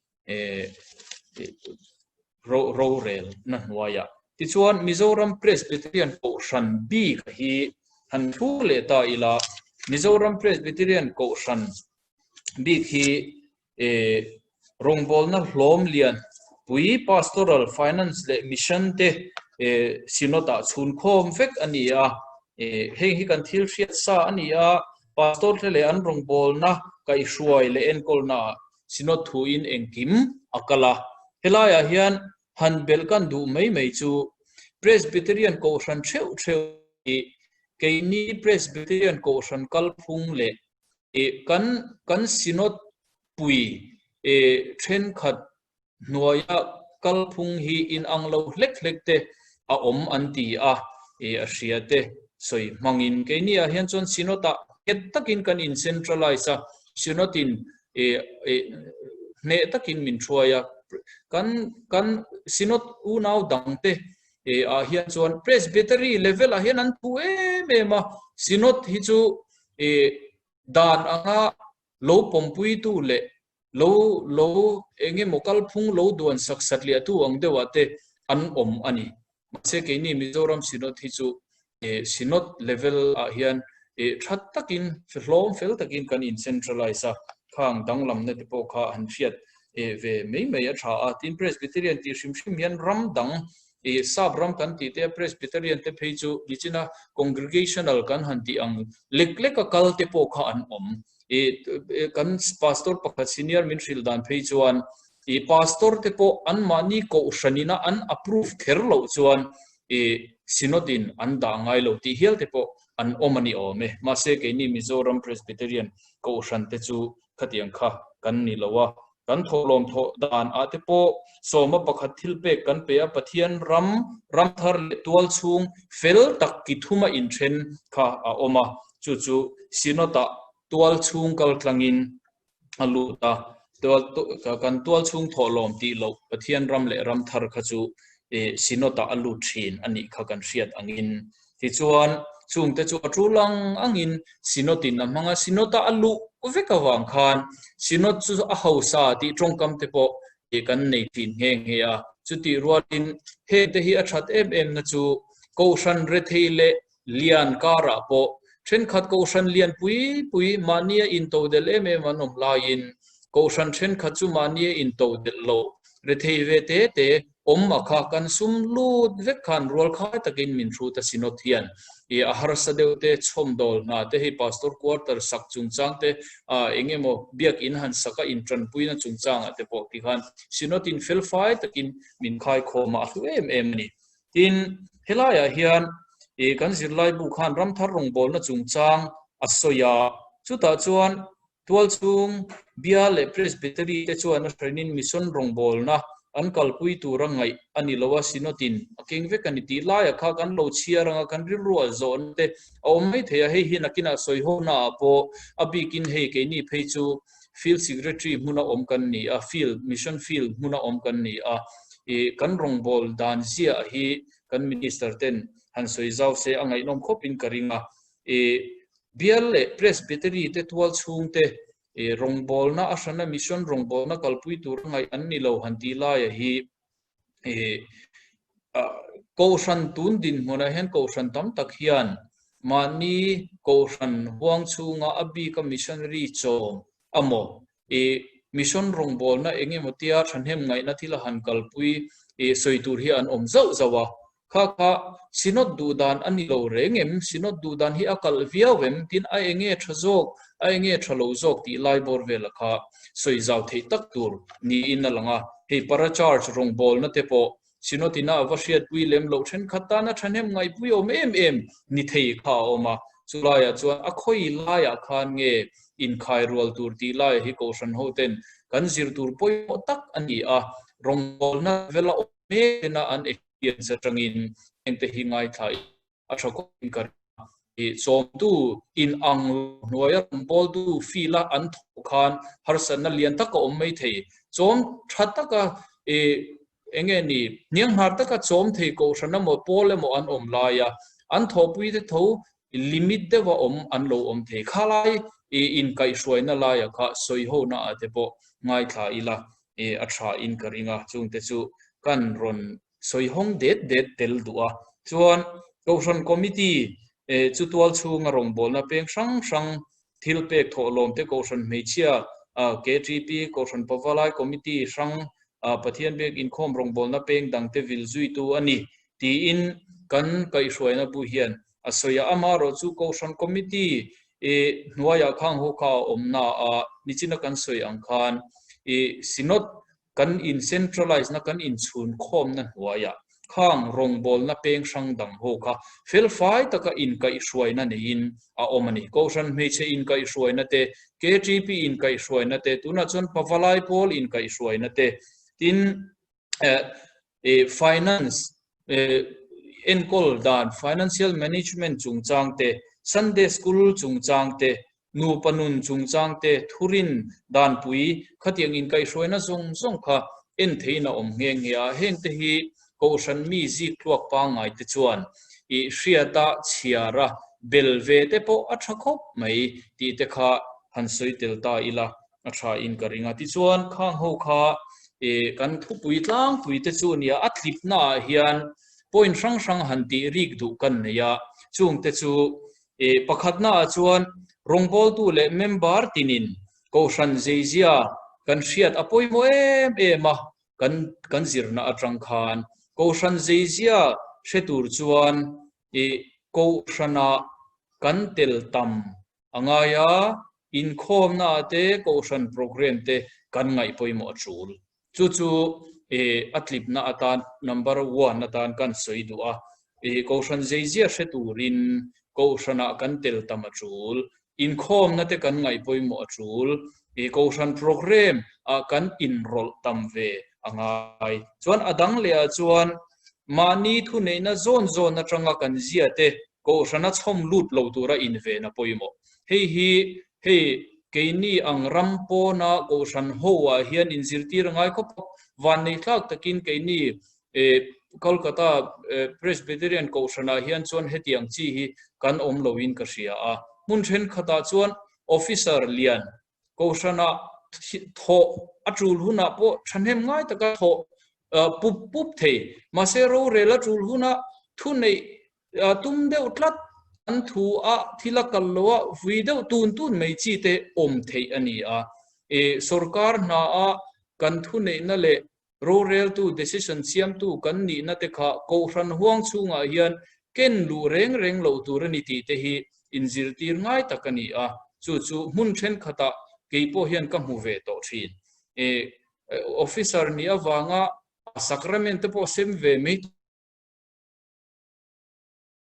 rorel na hnuaiah. Tichuan, Mizoram Presbyterian Kohhran bik hi han thlur leh ta ila, Mizoram Presbyterian Kohhran bik hi rawngbawlna hlawm lian pui Pastoral, Finance leh Mission te Synod-ah chhunkhawm vek a ni a. Heng hi kan thil hriat sa a ni a, Pastor te leh an rawngbawlna kaihhruai leh enkawlnaah Synod thuin engkim a kal a. Helaiah hian han belh kan duh mai mai chu Presbyterian Kohhran theuh theuh hi keini Presbyterian Kohhran kalphung leh kan kan Synod pui thenkhat hnuaia kalphung hi inang lo hlek hlek te a awm an ti a, a hria te sawi hmangin keini ah hian chuan Synod ah nghet takin kan in centralize a, Synod in hneh takin min hruai a, kan kan Synod unau dang te ah hian chuan Presbytery level ah hian an thu em em a, Synod hi chu dan anga lo pawmpuitu leh lo lo eng emaw kalphung lo duan sak satliahtu ang deuhah te an awm a ni. Mahse keini Mizoram Synod hi chu Synod level ah hian tha takin hlawm fel takin kan in centralize a, khang danglamna te pawh kha han hriat ve mai mai a tha a. Tin Presbyterian tih hrim hrim hian ram dang sap ram kan tih te a Presbyterian te phei chu nichina congregational kan han tih ang lek leka kal te pawh kha an awm. Kan pastor pakhat senior min hrilh dan phei chuan pastor te pawh anmahni kohhranina an approve kher loh chuan synod in an dah ngai lo tih hial te pawh an awm a ni awm e. Mahse keini Mizoram Presbyterian kohhran te chu khatiang kha kan ni lo a. Kan thawhlawm thawh dan ah te pawh sawma pakhat thil pek kan pe a, Pathian ram, ram thar leh tual chhung fel tak ki thuma inthen kha a awm a, chu chu Synod ah tual chhung kal tlangin a lut a, tual kan tual chhung thawhlawm tih loh Pathian ram leh ram thar kha chu Synod ah a lut thin a nih kha kan hriat angin. Tichuan, chungte chu a tul ang angin Synod in a hmang a, Synod a a luh vek avang khan Synod chu a hausa tih tawngkam te pawh kan nei thin nghe nghe a. Chutih rualin hengte hi a that em em na chu Kohhran rethei leh lian karah pawh thenkhat Kohhran lian pui pui mahnia intodelh em em an awm laiin Kohhran thenkhat chu mahnia intodelh lo rethei ve te te Awm a kha kan sum lut vek khan rual khai takin min hrut a Synod hian i a harsa deuh te chhawmdawl hna te hei Pastor quarter sak chungchang te ah eng emaw biak in han sak a intanpuina chungchang ah te pawh ti khan Synod in fel fai takin min khai khawm a a hlu em em a ni. Tin, helai ah hian i kan zirlai bu khan ramthar rawngbawlna chungchang a sawi a, chutah chuan Tualchhung Bial leh Presbytery te chuan a hrenin Mission rawngbawlna an kalpui tura ngaih a ni lo a, Synod-in a keng vek a ni tih laiah kha kan lo chhiar anga kan rilruah zawhna te a awm mai thei a, hei hi nakinah sawihawnah ah pawh a bikin hei keini phei chu Field Secretary hmuna awm kan ni a, Field, Mission Field hmuna awm kan ni a, ih kan rawngbâwl dan ziah hi kan Minister ten han sawi zau se a ngaihnawm khawpin ka ring a, ih Bial leh Presbytery te tual chhungte rawngbawlna a hrana mission rawngbawlna kalpui tura ngaih an ni lo han tih laia hi Kohhran tun dinhmunah hian Kohhran tam tak hian mahni Kohhran huang chhunga a bika missionary chawm amaw mission rawngbawlna eng emaw tia thahnem ngaihna thila han kalpui sawi tur hi an awm zauh zauh a. Kha kha Synod duh dan a ni lo reng em? Synod duh dan hi a kalh viau em? Tin a enge tha zawk, a enge tha lo zawk tih lai bawr vela kha sawi zau theih tak tur niin a lang a. Hei para charge rawngbawlna te pawh Synod ina a va hriatpui lem loh thenkhat tana thahnem ngaihpui awm em em ni thei kha a awm a. Chulaiah chuan a khawi laiah khan nge inkhai rual tur tih laiah hi Kohhran hoten kan zir tur pawimawh tak a ni a, rawngbawlna vela awm mek tena an experience atangin hengte hi ngaithla a tha khawpin ka ring a. Chawmtu in ang lo hnuaia rawngbawltu field a an thawh khan harsatna lian tak a awm mai thei. Chawm tha taka eng nge ni, hnianghnar taka chawm thei kohhran emaw pawl emaw an awm laia an thawhpuite tho limit deuha awm an lo awm thei. Khalai inkaihhruaina laia kha sawiho naah te pawh ngaithla ila a tha in ka ring a, chungte chu kan rawn. sawi hawng det det tel duh a. Chuan Kohhran Committee chu tual chhunga rawngbawlna peng hrang hrang thil pek thawhlawm te Kohhran hmeichhia KTP, Kohhran Pavalai Committee hrang Pathian biak inkhawm rawngbawlna peng dangte vil zuitu a ni tiin kan kaihhruaina bu hian a sawi a. Amaherawh chu Kohhran Committee hnuaiah khang ho kha a awmna a, nichina kan sawi ang khan Synod Kan in centralize na kan in chhun khawmna hnuaiah khang rawngbawlna peng hrang dang ho kha felfai taka inkaihhruaina neiin a awm a ni. Kohhran hmeichhe inkaihhruaina te, KTP inkaihhruaina te, tunah chuan Pavalai pawl inkaihhruaina te, tin finance enkawl dan, financial management chungchang te, Sunday school chungchang te, Nupa nun chungchang te, thurin, danpui, khatiang inkaihhruaina zawng zawng kha en theihin a awm nghe nghe a, heng te hi Kohhran mi zik tluak pangngai te chuan i hriata chhiara bel ve te pawh a tha khawp mai tih te kha han sawi tel ta ila a tha in ka ring a. Tichuan khang ho kha i kan thupui tlangpui te chu nia a tlipna ah hian point hrang hrang han tih rik duh kan nei a, chung te chu E Pakhatnaah chuan rawngbawltu leh member tinin Kohhran zeizia kan hriat a pawimawh em em a, kan kan zirna atang khan Kohhran zeizia hre tur chuan e Kohhranah kan tel tam a ngai a, inkhawmnaah te Kohhran programme te kan ngaih pawimawh a tul. Chu chu a tlipna atan number one atan kan sawi duh a, Kohhran zeizia hre turin Kohhranah kan tel tam a tul, inkhawmna te kan ngaih pawimawh a tul, Kohhran programme ah kan inrawlh tam ve a ngai. Chuan a dang leh ah chuan mahni thuneihna zawn zawn atanga kan zia te Kohhrana chhawm lut lo tura inven a pawimawh. Hei hi hei keini ang ram pawna Kohhran ho ah hian inzirtir a ngai khawp a, vannei thlak takin keini Kolkata Presbyterian Kohhranah hian chuan hetiang chi hi kan awm loin ka hria a. Hmun thenkhatah chuan officer lian Kohhranah thawh a tul hunah pawh thahnem ngai taka thawh pup pup thei. Mahse rorel a tul hunah thuneih tum deuh tlat an thu a thil a kal lo a vui deuh tun tun mai chi te awm theih a ni a. Sorkar hna a kan thuneihna leh Roreltu, decision siamtu kan nihna te kha Kohhran huang chhungah hian ken luh reng reng loh tur a ni tih te hi inzirtir ngai tak a ni a, chu chu hmun thenkhatah kei pawh hian ka hmu ve tawh thin. Officer nih avanga sacrament te pawh sem ve mai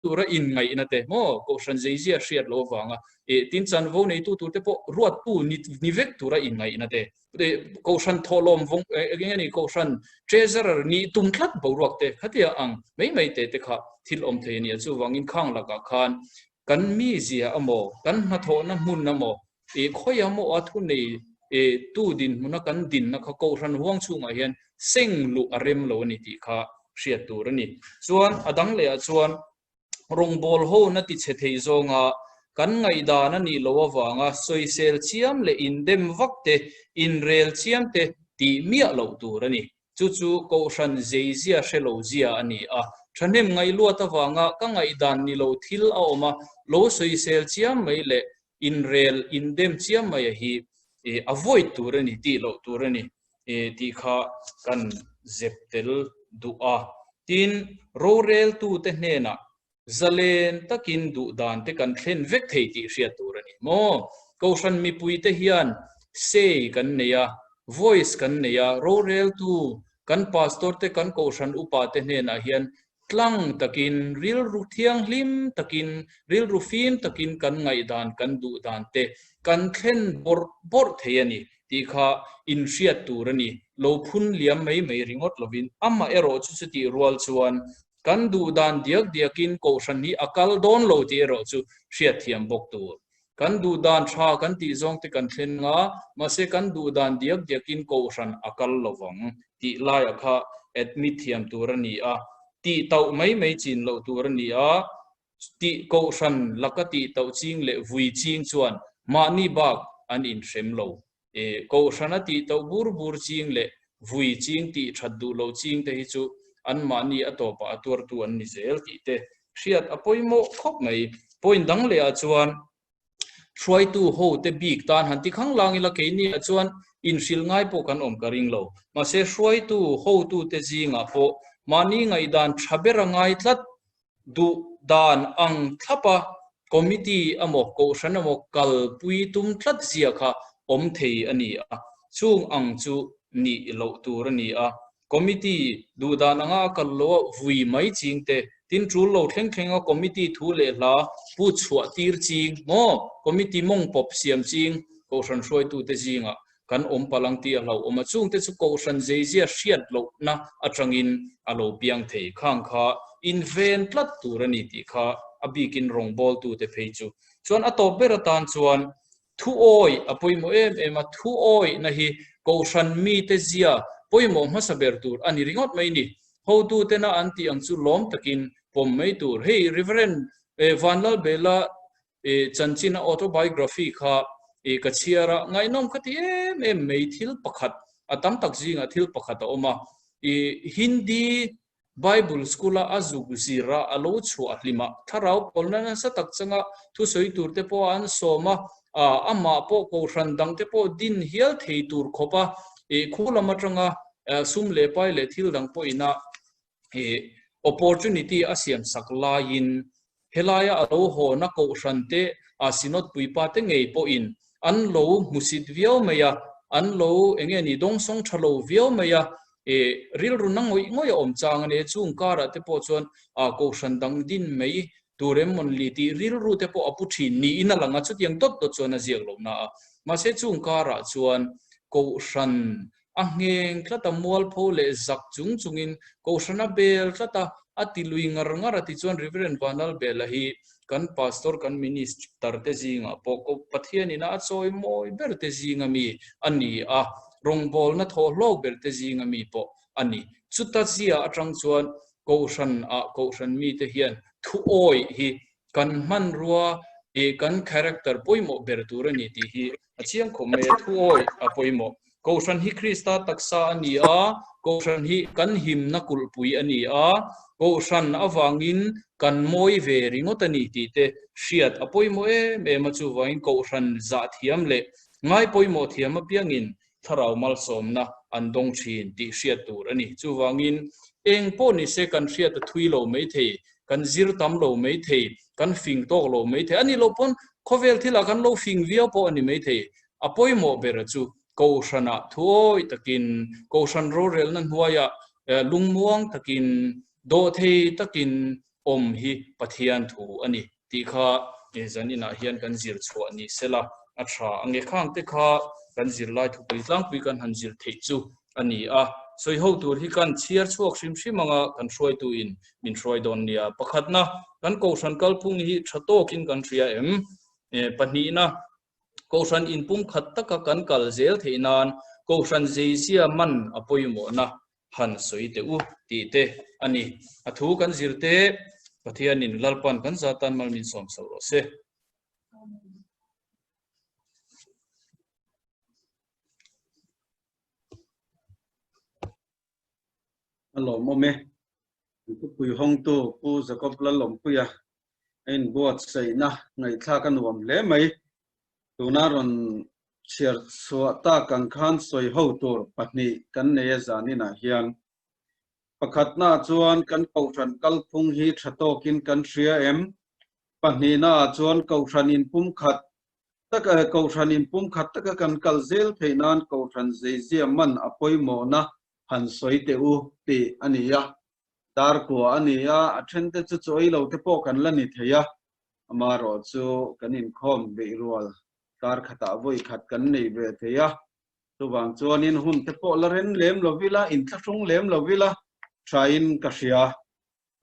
tura inngaihna te maw Kohhran zeizia hriat loh avanga eh tin chanvo neitu tur te pawh ruattu ni ni vek tura inngaihna te eh Kohhran thawhlawm vawng eh eng nge ni Kohhran treasurer nih tum tlat boruak te khatia ang mai mai te te kha thil awm thei a ni a chuvangin khang lakah khan kan mizia amaw kan hnathawhna hmun amaw eh khawi amaw a thunei eh tu dinhmuna kan dinna kha Kohhran huang chhungah hian seng luh a rem lo a ni tih kha hriat tur a ni. Chuan a dang lehah chuan rawngbâwl hona ti chhe thei zawnga kan ngaihdan a nih loh avanga sawisel chiam leh indem vak te, inrel chiam te tih miah loh tur a ni. Chu chu Kohhran zeizia hre lo zia a ni a. Thahnem ngaihluat avanga ka ngaihdan ni lo thil a awm a, lo sawisel chiam mai leh inrel indem chiam mai a hi avoid tur a ni, tih loh tur a ni. tih kha kan zep tel duh a. Tin, roreltute hnenah zalen takin duh dan te kan thlen vek thei tih hriat tur a ni maw? Kohhran mipuite hian say kan nei a, voice kan nei a, roreltu kan pastor te, kan kohhran upa te hnenah hian Tlang takin, rilru thianghlim takin, rilru fim takin kan ngaihdan, kan duhdan te kan thlen bawrh bawrh thei a ni tih kha inhriat tur a ni. Lo phun liam mai mai ringawt lovin amah erawh chu chutih rual chuan kan duhdan diak diakin Kohhran hi a kal dawn lo tih erawh chu hriatthiam bawk tur. Kan duhdan tha kan tih zawng te kan thlen nga, mahse kan duhdan diak diakin Kohhran a kal lovang tih laiah kha admit thiam tur a ni a, tih tauh mai mai chin loh tur a ni a, tih Kohhran laka tih tauh ching leh vui ching chuan mahni bak an inhrem lo. Kohhrana tih tauh bur bur ching leh vui ching tih that duh loh ching te hi chu anmahni a tawpah a tuartu an ni zel tih te hriat a pawimawh khawp mai. Point dang lehah chuan hruaitu ho te bik tan han ti khang lang ila keiniah chuan inhrilh ngai pawh kan awm ka ring lo. Mahse hruaitu hotu te zingah pawh mahni ngaihdan tha ber a ngai tlat duh dan ang thlap a committee emaw kohhran emaw kalpui tum tlat zia kha awm thei a ni a, chung ang chu nih loh tur a ni a. Committee duh dan anga a kal lo a vui mai ching te, tin tul lo thleng thleng a committee thu leh hla pu chhuah tir ching maw committee mawng pawp siam ching kohhran hruaitute zingah kan awm palh ang tih a hlauhawm a, chungte chu kohhran zeizia hriat lohna atangin a lo piang thei. Khang kha inven tlat tur a ni tih kha a bikin rawngbawltute phei chu. Chuan a tawp ber atan chuan thuawi a pawimawh em em a, thuawihna hi kohhran mite zia pawimawh hmasa ber tur a ni ringawt mai ni. Hotutena an tih ang chu lawm takin pawm mai tur. Hei Reverend Vanlalbela I chanchin a autobiography kha i ka chhiar a, ngaihnawm ka ti em em mai thil pakhat, a tam tak zingah thil pakhat a awm a. I Hindi Bible School a a zuk zir a, a lo chhuah hlim a, thlarau pawlna nasa tak changa thusawi tur te pawh an sawm a, amah pawh kohhran dang te pawh din hial thei tur khawp a, i khu lam atanga sum leh pai leh thil dang pawhin a i opportunity a siam sak laiin Helaia a lo hawna kohhran te, a Synod puipa te ngei pawhin an lo hmusit viau mai a, an lo eng nge ni dawngsawng tha lo viau mai a, e rilru na ngawih ngawih a awm chang a ni. Chung karah te pawh chuan a kohhran dang din mai tur em mawn li tih rilru te pawh a pu thin niin a lang a, chutiang dawt dawt chuan a ziak lo na a. Mahse chung karah chuan kohhran A ngheng tlat a, mualpho leh zak chung chungin Kohhran a bel tlat a, a ti lui ngar ngar a tichuan Reverend Vanlalbela hi kan Pastor kan Minister te zingah pawh ko Pathian ina a chawi mawi ber te zinga mi a ni a, rawngbawlna thawh hlawk ber te zinga mi pawh a ni. Chuta zia atang chuan Kohhran ah Kohhran mite hian thuawih hi Kan hmanrua hi kan character pawimawh ber tur a ni tih hi a chiang khawp mai a, thuawi a pawimawh. Kohhran hi Krista taksa a ni a, Kohhran hi kan himna kulhpui a ni a, Kohhran avangin kan mawi ve ringawt a ni tih te hriat a pawimawh em em a, chuvangin Kohhran zah thiam leh ngai pawimawh thiam apiangin thlarau malsawmna an dawng thin tih hriat tur a ni. Chuvangin, eng pawh ni se kan hriat a thui lo mai thei, kan zir tam lo mai thei, kan fing tawk lo mai thei. A nih loh pawn khawvel thilah kan lo fing viau pawh a ni mai thei. A pawimawh ber chu Kohhranah thuawi takin, Kohhran rorelna hnuaiah lungmuang takin, dawhthei takin awm hi Pathian thu a ni tih kha zan inah hian kan zir chhuah ni sela a tha ang e. Khang te kha kan zirlai thupui tlangpui kan han zir theih chu a ni a. Sawi ho tur hi kan chhiar chhuak hrim hrim anga kan hruaitu in min hruai dawn nia. Pakhatna, kan kohhran kalphung hi tha tawkin kan hria em? Pahnihna, kohhran inpumkhat taka kan kal zel theih nan kohhran zeizia man a pawimawhna han sawi teh u tih te a ni. A thu kan zir te Pathianin Lalpan kan za tan mal min sawm sauh rawh se. A lawmawm e. Thupui hawngtu Pu Jacob Lalawmpuia a inbuatsaihna ngaihthlak a nuam hle mai. Tuna rawn Chhiar chhuah tak ang khan sawi ho tur pahnih kan nei a zaninah hian. Pakhatnaah chuan kan kohhran kalphung hi tha tawkin kan hria em? Pahnihnaah chuan kohhran inpumkhat taka kohhran inpumkhat taka kan kal zel theih nan kohhran zeizia man a pawimawhna han sawi teh u tih a ni a. Darkua a ni a, a thente chu chaw ei lo te pawh kan la ni thei a, amaherawhchu kan inkhawm beih rual Kar khatah vawi khat kan nei ve thei a, chuvang chuanin hun te pawh la ren lem lo ila, inthlahrung lem lo ila thain ka hria.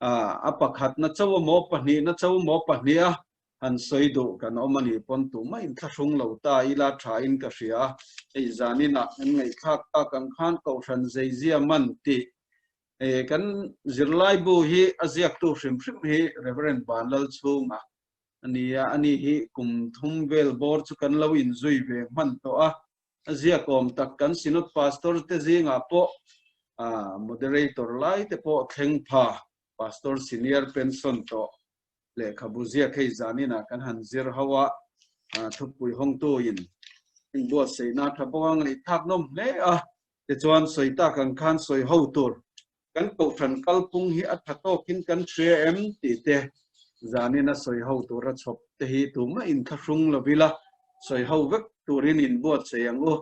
A pakhatna cho emaw pahnihna cho emaw pahniha han sawi duh kan awm a nih pawn tumah inthlahrung lo ta ila thain ka hria. Hei zaninah kan ngaihthlak tak ang khan Kohhran Zeizia man tih kan zirlaibu hi a ziaktu hrim hrim hi Reverend Vanlalchhunga A ni a, ani hi kum thum vel bawr chu kan lo inzui ve hman tawh a, a ziakawm tak kan Synod Pastor te zingah pawh Moderator lai te pawh thleng pha, Pastor Senior pension tawh lehkhabu ziak hei zaninah kan han zir ho a, thupui hawngtuin inbuatsaihna tha bawk a ngaihthlak nawm hle a, tichuan sawi tak ang khan sawi ho tur kan kohhran kalphung hi a tha tawkin kan hria em tih te zanin a sawi ho tura chhawp te hi tumah inthlahrung lo ila sawi ho vek turin inbuatsaih ang u.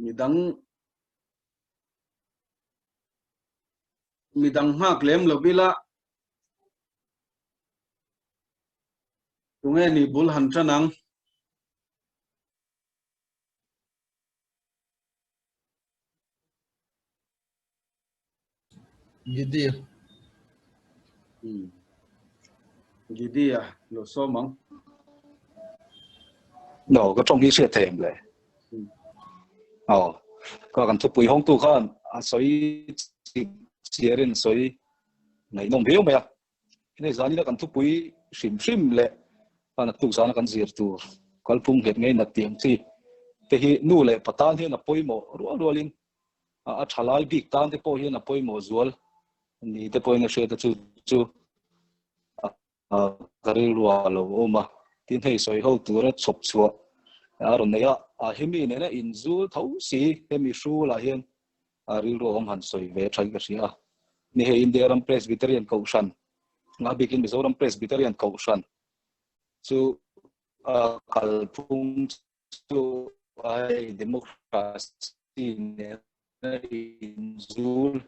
Midang midang nghak lem lo ila tunge ni bul han tan ang. Gidia. Gidia lo sawm ang. No, ka tawng hi hriat thei em le? Aw, ka kan thupui hawngtu khan a sawi chiarin sawi ngaihnawm viau mai a. Hei zanina kan thupui hrim hrim leh a naktuk zana kan zir tur kalphung nghet ngei nat tih ang chi te hi nu leh pa tan hian a pawimawh rual rualin a tha lai bik tan te pawh hian a pawimawh zual ni te pawhin a hriat a chu chu ka rilru a lo awm a. Tin hei sawi ho tura chhawp chhuah a rawn nei a, hemi nena inzul tho si hemi hrulah hian a rilru awm han sawi ve tha hi ka hria a. Ni hei India ram Presbyterian Kohhran, a bikin Mizoram Presbyterian Kohhran chu a kalphung chu hei democracy nena inzul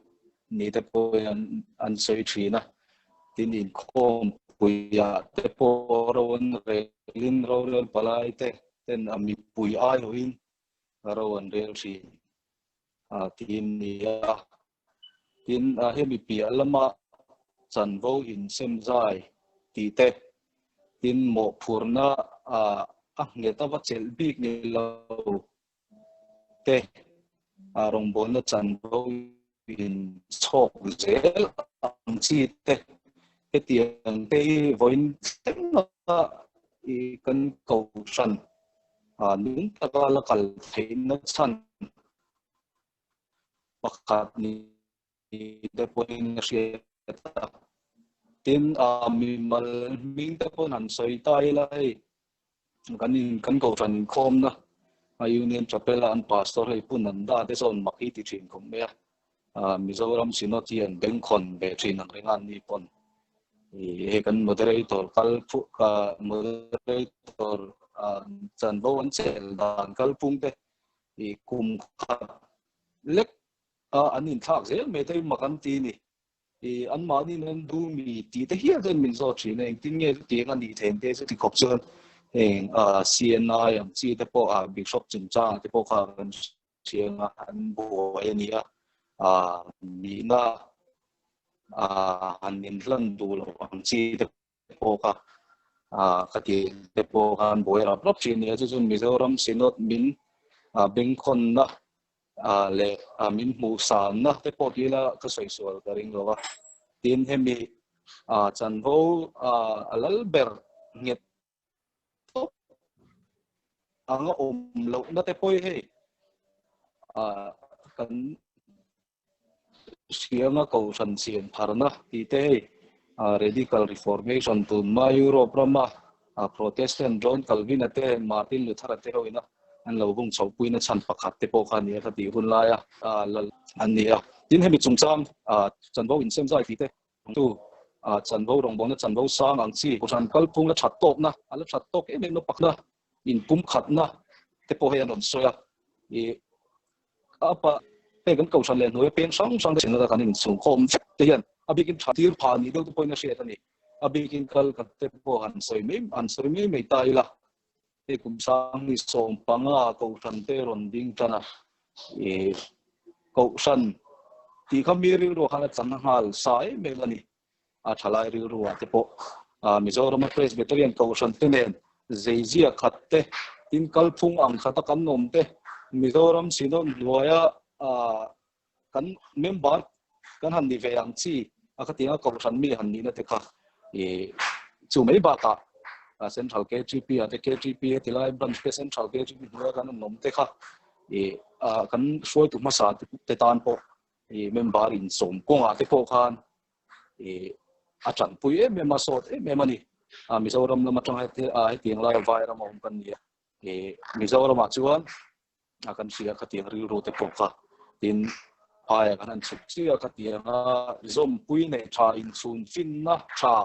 ni te pawh hian an sawi thin a. Tin inkhawmpuiah te pawh ro an relin rorel palai te ten a mipui aiawhin ro an rel thin. Tiin ni a. Tin, hemi piah lama chanvo insem zai tih te, tin mawhphurhna a nghet a va chelh bik ni lo te, rawngbawlna chanvo inchhawk zel ang chi te, hetiang te hi vawiin thleng a kan kohhran nung taka la kal theihna chhan pakhat ni te pawhin a hriat a. Tin, mimal hming te pawhin han sawi ta ila hei kan in kan kohhran inkhawmna a Union Chapel a an pastor hei Pu Nanda te sawn mak hi ti thin khawp mai a. Mizoram Synod hi an bengkhawn ve thin ang reng a an ni pawn. Hei kan moderator kal moderator chanvo an chel dan kalphung te i kum khat lek a an inthlak zel mai te mak an ti ni. I anmahni in an duh mi tih te hial ten min zawt thin a, engtin nge chutiang a nih theih te chuti khawp chuan heng CNI ang chi te pawh a Bishop chungchang te pawh kha kan hriang a, an buai a ni a, nihna han inhlan duh loh ang chi te pawh kha ka ti te pawh khan buai rap rap thin nia chu chuan Mizoram Synod min bengkhawnna leh min hmuhsanna te pawh ti ila ka sawi sual ka ring lo a. Tin hemi chanvo a lal ber nghet tawp anga awm lohna te pawh hi hei kan Hrianga Kohhran siam tharna tih te hei Radical Reformation tunhma Europe rama Protestant John Calvin-a te Martin Luther-a te hoina an lo vung chhohpuina chhan pakhat te pawh kha a ni a ka tih hun laia lal an ni a. Tin hemi chungchang chanvo insem zai tih te tu chanvo rawngbawlna chanvo sang ang chi Kohhran kalphung la that tawkna a la that tawk em em na pakna inpumkhatna te pawh hei an rawn sawi a. Apa hei kan kohhran leh hnuaia peng hrang hrang te chenna kan inchhungkhawm vek te hian a bikin tha tir phah nih deuh te pawhin a hriat a ni. A bikin kal khat te pawh han sawi mai han sawi mai mai ta ila hei kum sang 15 kohhran te rawn ding tan a ih kohhran tih kha mi rilru khan a chang nghal sa em em a ni. A thalai rilru ah te pawh Mizorama Presbyterian Kohhran te nen zeizia khat te, tin kalphung ang khata kan awm te, Mizoram Synod hnuaia kan member kan han ni ve ang chi a khatianga Kohhran mi han nihna te kha chu mai bakah Central KTP ah te KTP heti lai branch te Central KTP hnuaia kan an awm te kha ih kan hruaitu hmasa te tan pawh ih member insawm kawngah te pawh khan ih a tanpui em em a sawt em em a ni. Mizoram lam atanga hetiang laia vai ram a awm kan ni a, ih Mizoramah chuan a kan hria khatiang rilru te pawh kha tin phaia kan han chhuk chiah khatianga zawmpui nei tha inchhun finna tha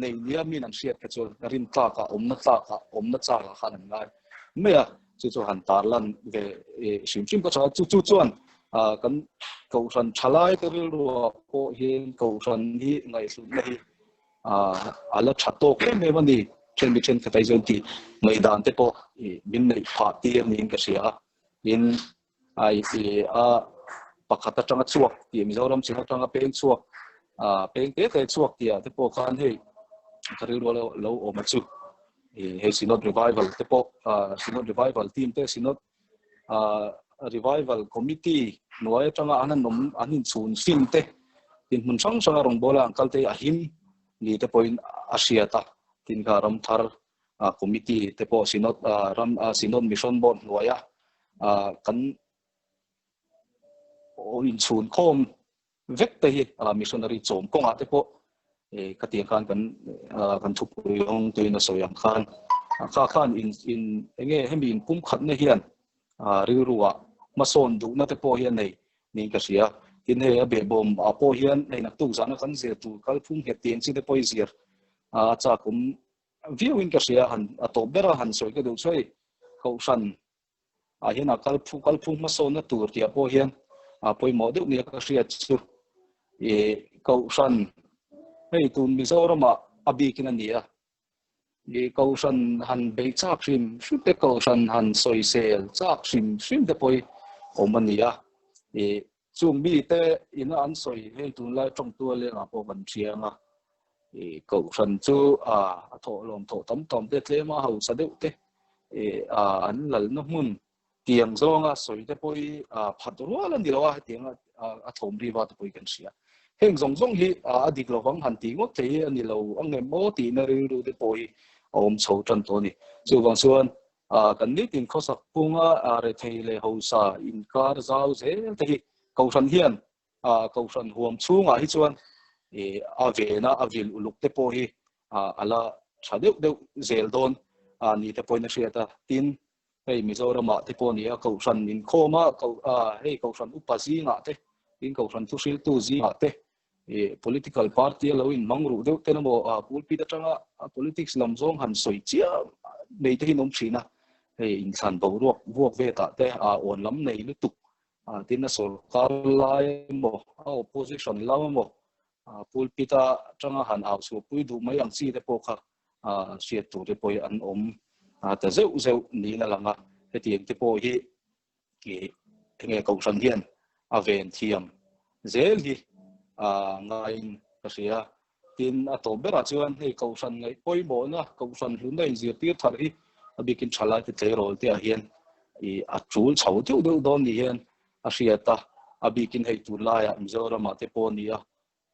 nei nia min an hriat kha chuan rin tlakah awmna tlakah awmna chakah khan an ngai mai a chu chu han tarlan ve hrim hrim ka tha chu chu chuan kan kohhran thalai te rilruah pawh hian kohhran hi ngaihhlutna hi a la tha tawk em em a ni. Then mi thenkhat ai chuan tih ngaihdan te pawh min neih phah tir niin ka hria a. Tin, ai a pakhat atanga chhuak tih Mizoram chhung atanga peng chhuak peng te te chhuak tih ah te pawh khan hei ka rilru lo lo awm a chu. Hei Synod Revival te pawh Synod Revival team te Synod Revival Committee hnuai atanga an han awm an inchhun fin te dinhmun hrang hranga rawngbawla an kal te hi a him ni te pawhin a hriat a, tin kha ramthar committee te pawh Synod ram Synod Mission Board hnuaia kan inchhun khawm vek te hi missionary chawm kawngah te pawh khatiang khan kan kan thupui hawng tuin a sawi ang khan kha khan in in enge hemi in pum khatna hian rilruah hmasawn duhna te pawh hi a nei niin ka hria. Tin hei a behbawm ah pawh hian hei naktuk zana kan zir tur kalphung nghet tih ang chi te pawh hi zir a chak awm viauin ka hria han a tawp bera han sawi ka duh chu hei kohhran ah hian a kal kalphung hmasawnna tur tih ah pawh hian a pawimawh deuh nia ka hriat chu ih kohhran hei tun Mizoram ah a bikin a ni a ih kohhran han beih chak hrim hrim te kohhran han sawisel chak hrim hrim te pawh hi awm a ni a ih chung mite ina an sawi hei tunlai tawngtu a lengah pawh kan thiang a ih kohhran chu a thawhlawm thawh tam tam te tlema hausa deuh te ih an lalna hmun tiang zawnga sawi te pawh hi phat rual a ni lo a hetianga a thawm riva te pawh hi kan hria heng zawng zawng hi a dik lovang han tih ngawt thei hi a ni lo ang em aw tihna rilru te pawh hi a awm chho tan tawh a ni chuvang chuan kan nitin khawsak punga rethei leh hausa inkar zau zel te hi kohhran hian kohhran huam chhungah hi chuan a vena a vil uluk te pawh hi a la tha deuh deuh zel dawn ni te pawhin a hriat a. Tin, hei Mizoramah te pawh a ni a, kohhran inkhawm a, hei kohhran upa zingah te, tin kohhran thuhriltu zingah te, political party a lo inhmang ruh deuh ten emaw pulpit atanga politics lam zawng han sawi chiam nei te hi an awm thin a, hei inthlan boruak vuak vetah te awn lam nei lutuk Tin a sorkar lai emaw, a opposition lam emaw, pulpit atanga han au chhuahpui duh mai ang chi te pawh kha hriat tur te pawh hi an awm ta zeuh zeuh niin a lang a. Hetiang te pawh hi enge kohhran hian a ven thiam zel hi ngaiin ka hria. Tin, a tawp berah chuan hei kohhran ngaih pawimawhna, kohhran hlunna inzirtir thar hi a bikin thalaite tleirawl te ah hian ih a tul chho deuh deuh dawn ni hian a hriat a, a bikin hei tunlaiah Mizoramah te pawh a ni a,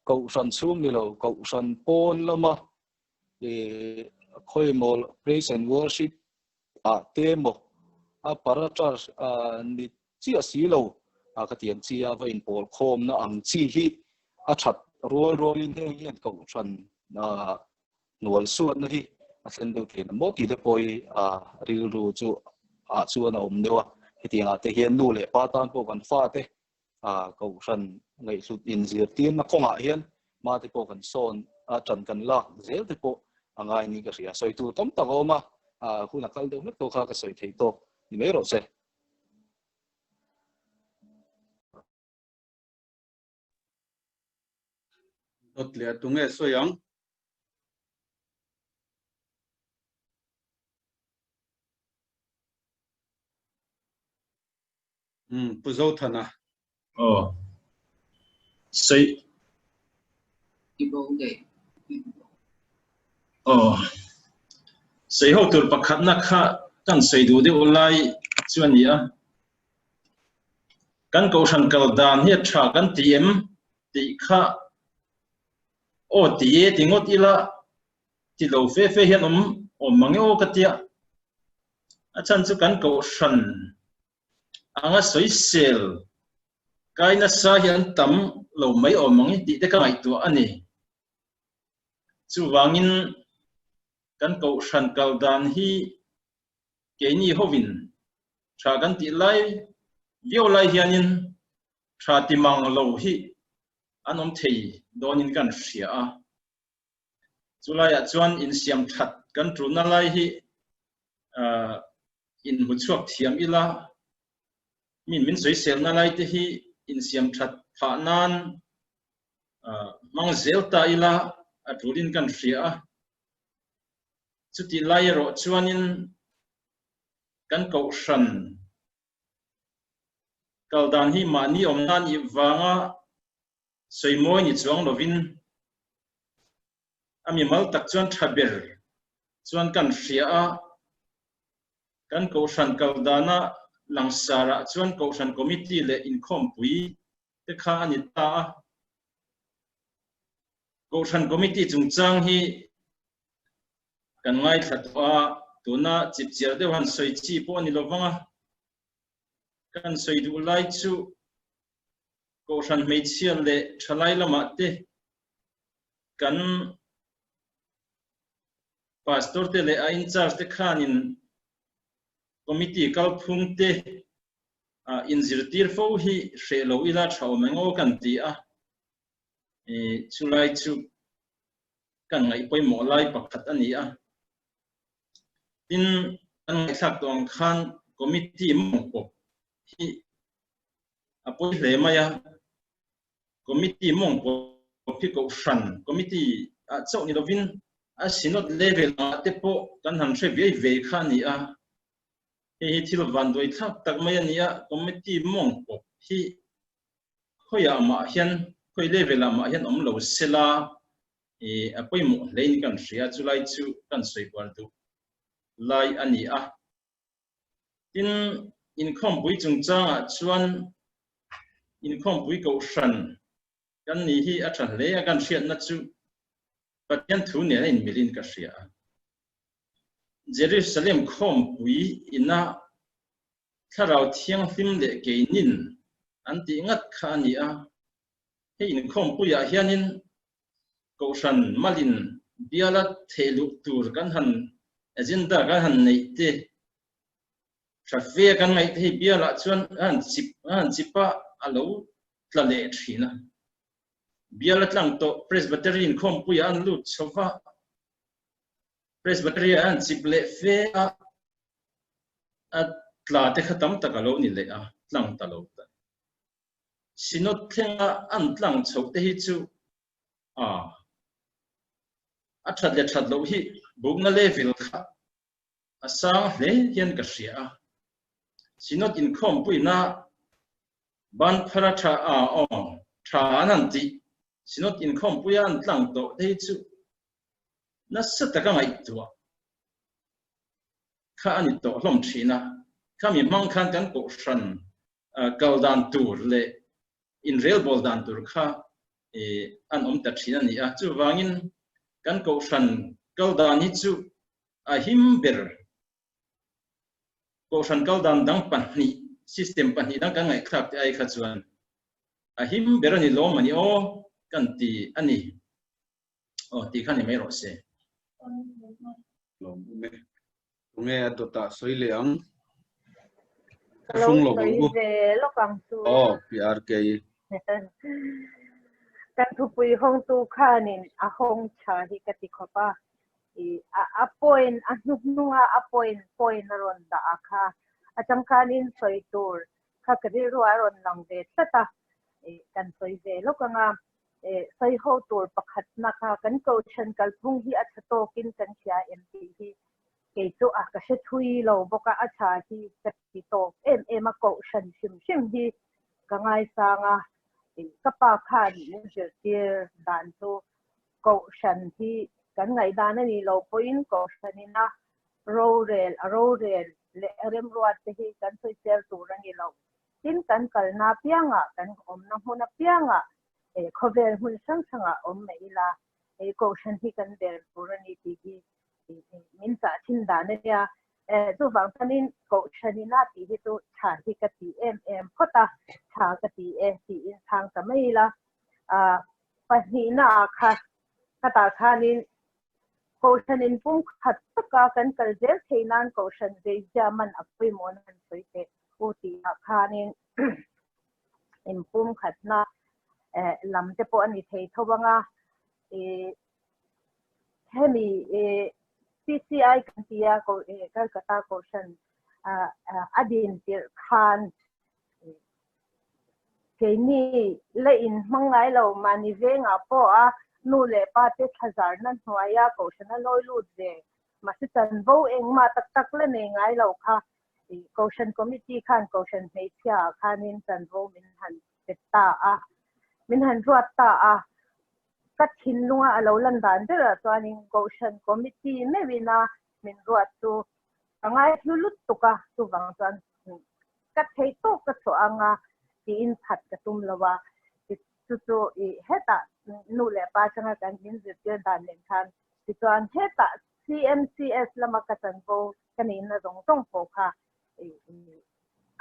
kohhran chhung ni lo, kohhran pawn lama ih khawimaw praise and worship ah te emaw a para church ah ni chiah si lo a ka ti ang chi a va inpawl khawmna ang chi hi a that rual rualin heng hian kohhran ah hnual suatna hi a thlen deuh thin a maw tih te pawh hi a rilru chu ah chuan a awm deuh a hetiang ah te hian nu leh pa tan pawh kan fa te a kohhran ngaihhlut inzirtirna kawngah hian hma te pawh kan sawn a tan kan lak zel te pawh a ngai niin ka hria. Sawi tur tam tak a awm a, hun a kal deuh hlek tawh kha ka sawi thei tawk ni mai rawh se. Dawt leh a tunge sawi ang? Umm Pu Zothana. Aw. Sei. Aw. Sei ho tur pakhatna kha kan sei duh deuh lai chu a ni a. Kan kohhran kal dan hi a tha kan ti em tih kha aw ti e ti ngawt ila ti lo fe fe hian awm. Awm mang e aw ka tia. A chhan chu kan kohhran anga sawisel kai nasa hi an tam lo mai awm ang e tih te ka ngaihtuah a ni. Chuvangin kan kohhran kal dan hi keini hovin tha kan tih lai viau lai hianin tha ti mang lo hi an awm thei dawnin kan hria a. Chulaiah chuan insiam that kan tulna lai hi inhmu chhuak thiam ila, mi min sawiselna lai te hi insiam that phah nan hmang zel ta ila a tulin kan hria a. Chutih lai erawh chuanin kan kohhran kal dan hi mahni awm nan ih vanga sawimawi ni chuang lovin a mimal tak chuan tha ber chuan kan hria a, kan kohhran kal dana langsarah chuan kohhran committee leh inkhawmpui te kha a ni ta a. Kohhran committee chungchang hi kan ngaithla tawh a, tuna chipchiar deuh han sawi chi pawh a ni lovang a, kan sawi duh lai chu Kohhran hmeichhia leh thalai lamah te kan Pastor te leh a in-charge te khanin committee kalphung te inzirtir fo hi hreh lo ila tha awm eng aw kan ti a, chulai chu kan ngaih pawimawh lai pakhat a ni a. Tin, kan ngaihthlak tawh ang khan committee mawng pawp hi a pawi hle mai a, committee mawng pawp hi kohhran committee ah chauh ni lovin a synod level ah te pawh kan han hre viai ve kha a ni a, hei hi thil vanduai thlak tak mai a ni a, committee mawng pawp hi khawiah mah hian khawi level ah mah hian awm lo sela ih a pawimawh hle in kan hria chulai chu kan sawi kual duh lai a ni a. Tin, inkhawmpui chungchangah chuan inkhawmpui kohhran kan nih hi a tha hle a, kan hriatna chu Pathian thu nen a inmilin ka hria a. Jerusalem khawmpui ina Thlarau Thianghlim leh keinin an tih ngat kha a ni a. Hei inkhawmpuiah hianin kohhran malin biala theh luh tur kan han agenda kan han neih te tha fe kan ngaih te hei bialah chuan a han chip a han chip a a lo tla leh thin a. Biala tlang tawh Presbytery inkhawmpuiah an lut chho va, Presbytery ah an chip leh fe a, a tla te kha tam tak a lo ni leh a, tlang ta lo ta. Synod thlenga an tlang chhoh te hi chu a a that leh that loh hi bukna level kha a sang hle hian ka hria a. Synod inkhawmpuina ban phara tha a aw tha an han tih Synod inkhawmpuia an tlang tawh te hi chu nasa taka ngaihtuah kha a ni tawh hlawm thin a. Khami hmang khan kan kohhran kal dan tur leh inrelbawl dan tur kha an awm ta thin a ni a. Chuvangin kan kohhran kal dan hi chu a him ber. Kohhran kal dan dang pahnih, system pahnih dang kan ngaihthlak te ai kha chuan a him ber a ni lawm a ni aw kan ti a ni. Aw ti kha ni mai rawh se. Lawm awm e. Tunge a dawtah sawi leh ang? Ka lo sawi ve lawk ang chu. Aw, PRK. Kan thupui hawngtu khanin a hawng tha hi ka ti khawp a. A point, a hnuhnunga a point, point a rawn dah a kha. A changkanin sawi tur kha ka rilru a rawn lang ve tlat a. Kan sawi ve lawk ang a. Sawi ho tur pakhatna kha kan kohhran kalphung hi a tha tawkin kan hria em tih hi kei chu a ka hre thui lo bawk a, a tha hi ka ti tawk em em a, kohhran hrim hrim hi ka ngaisang a, ka pa khan min zirtir dan chu kohhran hi kan ngaihdan a nih loh pawhin kohhran ina rorel a rorel leh remruat te hi kan sawisel tur a ni lo. Tin, kan kalna apiangah, kan awmna hmun apiangah, khawvel hmun hrang hrangah awm mai ila, kohhran hi kan ber tur a ni tih hi. Min chah thin dan a nia. Chuvang chuanin Kohhran ina tih hi chu tha hi ka ti em em phawt a, tha ka ti e tiin chhang ta mai ila. Pahnihnaah kha khatah khanin Kohhran in pumkhat taka kan kal zel theih nan Kohhran zeizia man a pawimawh na han sawi teh u tihah khanin in pumkhatna lam te pawh a ni thei tho ang a. Hemi CCI kan ti a, Calcutta Kohhran a din tirh khan keini la inhmang ngai lo mahni vengah pawh a nu leh pa te thlazarna hnuaia Kohhran a lawi lut ve mahse chanvo engmah tak tak la nei ngai lo kha Kohhran Committee khan Kohhran hmeichhia ah khanin chanvo min han pe ta a, min han ruat ta a. Ka thinlunga a lo lan dan berah chuanin Kohhran Committee meuhina min ruat chu ka ngaihlu lutuk a, chuvang chuan ka thei tawk ka chhuah anga tiin phat ka tum lo a, chu chu i hetah nu leh pa atanga kan min zirtir dan nen khan tichuan hetah CMCS lama ka chanvo ka nihna zawng zawng pawh kha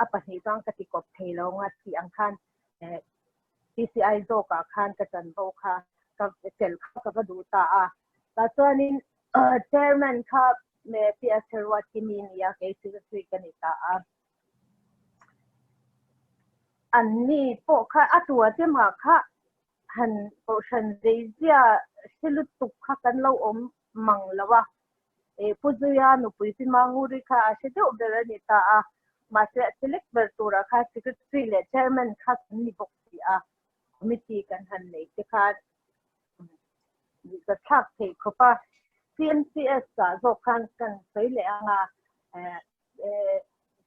a pahnih chuan ka ti kawp thei lo anga tih ang khan PCI zawkah khan ka chanvo kha ka chelh kha ka va duh ta a. Tah chuanin chairman kha PS Ruatkimi ni a, kei secretary ka ni ta a. An ni pawh kha a tua te mah kha han kohhran zeizia hre lutuk kha kan lo awm mang lo a. Pu Zuia nupui Pi Manguri kha a hre deuh ber a ni ta a, mahse a select ber turah khan Secretary leh Chairman kha kan ni bawk si a, Committee kan han nei te khan ka thlak theih khawp a, CMCS ah zawk khan kan sawi leh ang a,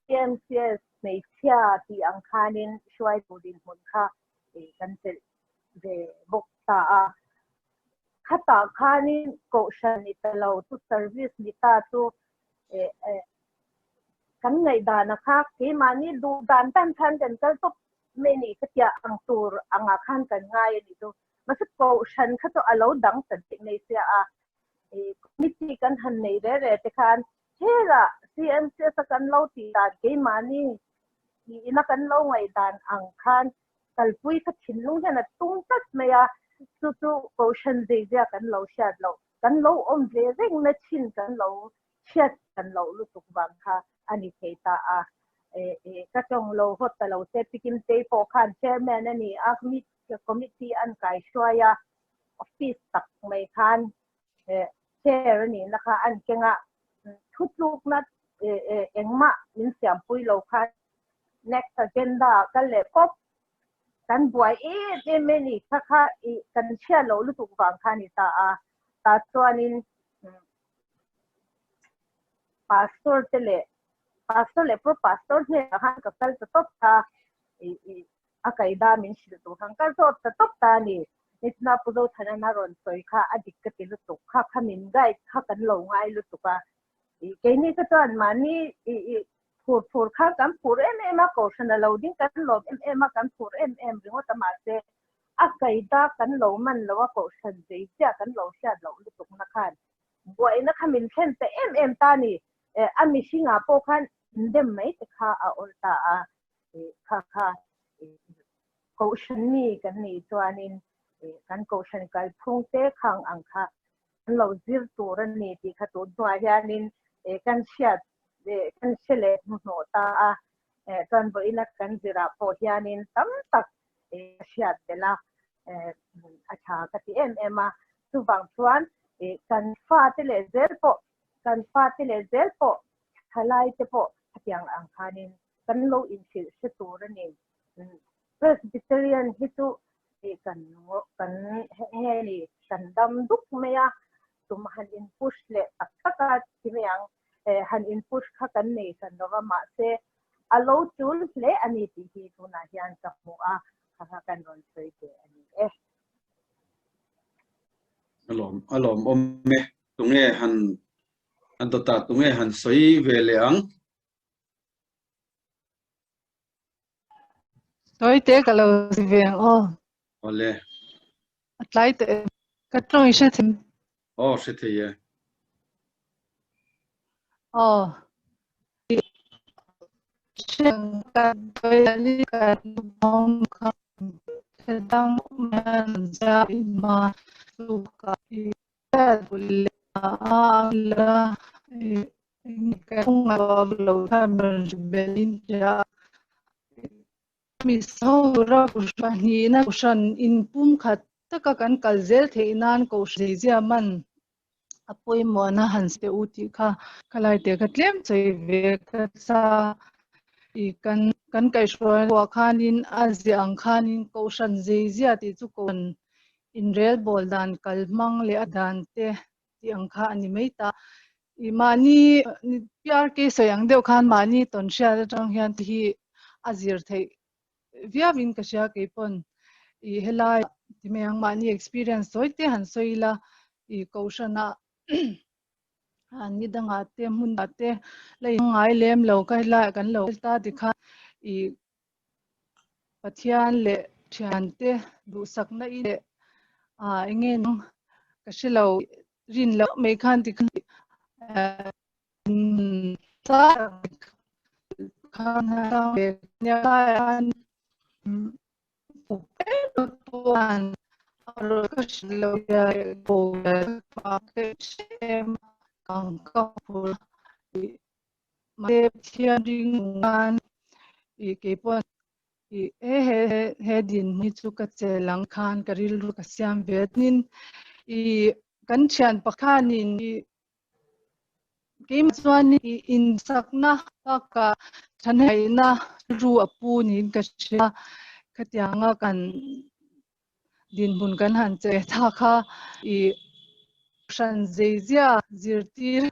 CMCS hmeichhia tih ang khanin hruaitu dinhmun kha kan chelh ve bawk ta a. Khatah khanin kohhran ni ta lo chu service ni ta chu kan ngaihdan a kha keimahni duh dan dan khan kan kal tawp mai ni ka tia ang tur angah khan kan ngai a ni chu. Mahse kohhran kha chu a lo dang ta daih mai sia a, committee kan han nei re re te khan hela CMCS a kan lo tih dan keimahni ina kan lo ngaihdan ang khan kalpui kha thinlung hian a tum tlat mai a, chu chu Kohhran zeizia kan lo hriat loh, kan lo awm ve reng na thin kan lo hriat kan loh lutuk vang kha a ni thei ta a. Ka tawng lo hawt ta lo se Pikim Tei pawh khan Chairman a ni a, Committee an kaihruai a, Office tak mai khan Chair a nihna kha an keng a, thutlukna engmah min siampui lo khan next agenda ah kal leh pawp kan buai em em a ni kha kha i kan chhiat loh lutuk vang kha a ni ta a tah chuanin pastor te leh pastor leh pro pastor hnenah khan ka kal ta tawp ta i i a kaida min hrilh tur khan kal zawt ta tawp ta a ni nichina Pu Zothana a rawn sawi kha a dik ka ti lutuk kha kha min guide kha kan lo ngai lutuk a i keini kha chuan mahni i i Phur phur kha kan phur em em a, kohhran a lo ding kan lawm em em a, kan phur em em ringawt a mahse a kaida kan lo man lo a, kohhran zei chiah kan lo hriat loh lutukna khan buaina kha min thlen ta em em ta ni. A mihringah pawh khan indem mai te kha a awl ta a, kha kha kohhran mi kan nih chuanin kan kohhran kalphung te khang ang kha kan lo zir tur a ni tih kha tun hnuah hianin kan hriat kan hre leh hnuhnawh ta a, chuan vawiina kan zirah pawh hianin tam tak ka hriat belh a, a tha ka ti em em a. Chuvang chuan kan fate leh zel pawh, kan fate leh zel pawh, thalaite pawh hetiang ang khanin kan lo inhrilh hre tur a ni. Presbyterian hi chu kan kan nge ni kan dam duk mai a, tum han in push leh tak tak a ti mai ang, han in push kha kan nei hran lo va mahse a lo tul hle a ni tih hi tunah hian ka hmu a, kha kha kan rawn sawi ve a ni e. A lawm a lawm awm e, tunge han a dawtah tunge han sawi ve leh ang. Tawi te ka lo si ve ang aw. Awle. A tlai te ka tawng i hre thei. Aw hre thei e. Aw. Kohhran inpumkhat taka kan kal zel theih nan Kohhran zeizia man a pawimawhna han pe u tih kha khalai te kha tlem sawi ve ka sa i kan kan kaihhruai ruah khanin a ziah ang khanin Kohhran zeizia tih chu Kohhran inrelbawl dan kal hmang leh a dan te tih ang kha a ni mai ta. I mahni PRK sawi ang deuh khan mahni tawnhriat atang hian ti hi a zir theih viauin ka hria kei pawn i helai ti mai ang mahni experience sawi te han sawi ila i kohhrana ni dangah te hmunah te la in ngai lem lo ka helai kan lo ta ti khan i Pathian leh thiante duhsakna i leh a enge ka hrelo rin loh mai khan ti khan He din hi chu ka chel ang khan ka rilru ka siam ve tin i kan thian pakhanin i Keimah chuan i insakna bakah thahneihna ru a pu niin ka hria. Khatianga kan dinhmun kan han che ta kha i hran zeizia zirtir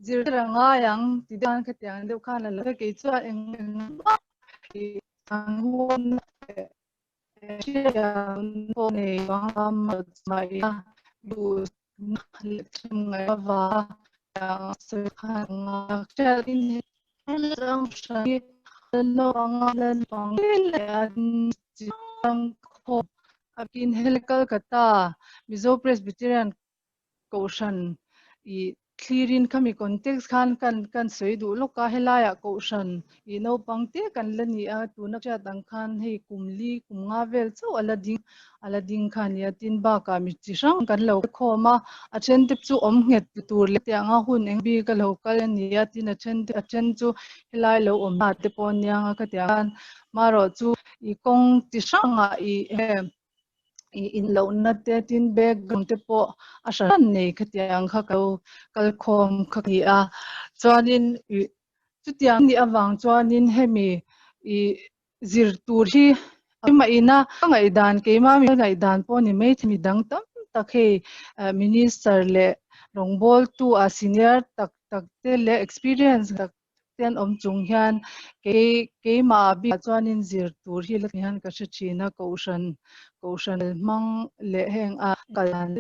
zirtir a ngai ang ti deuh khan khatiang deuh khan a lo kei chuan eng engmah i ang huan Mizo Presbyterian Kohhran i thlirin khami context khan kan kan sawi duh lawk a, helaiah Kohhran i naupang te kan la ni a, tuna hriat ang khan hei kum li kum nga vel chauh a la ding a la ding kha a nia, tin bakah mi chi hrang kan lo khawm a, a then te chu awm nghet tur leh tianga hun eng bik a lo kal a ni a, tin a then te a then chu helai lo awm hna te pawh a nia nga ka ti ang khan marawh chu i kawng chi hrangah i i inlohna te tin background te pawh a hran nei khatiang kha ka lo kal khawm kha ni a chuanin i chutiang nih avang chuanin hemi i zir tur hi keimah ina ka ngaihdan keimah mi ngaihdan pawh ni mai thei mi dang tam tak hei minister leh rawngbawltu a senior tak tak te leh experience tak te an awm chung hian kei keimah bikah chuanin zir tur hi la hian ka hre thin a kohhran kohhran hmang leh heng a kal dan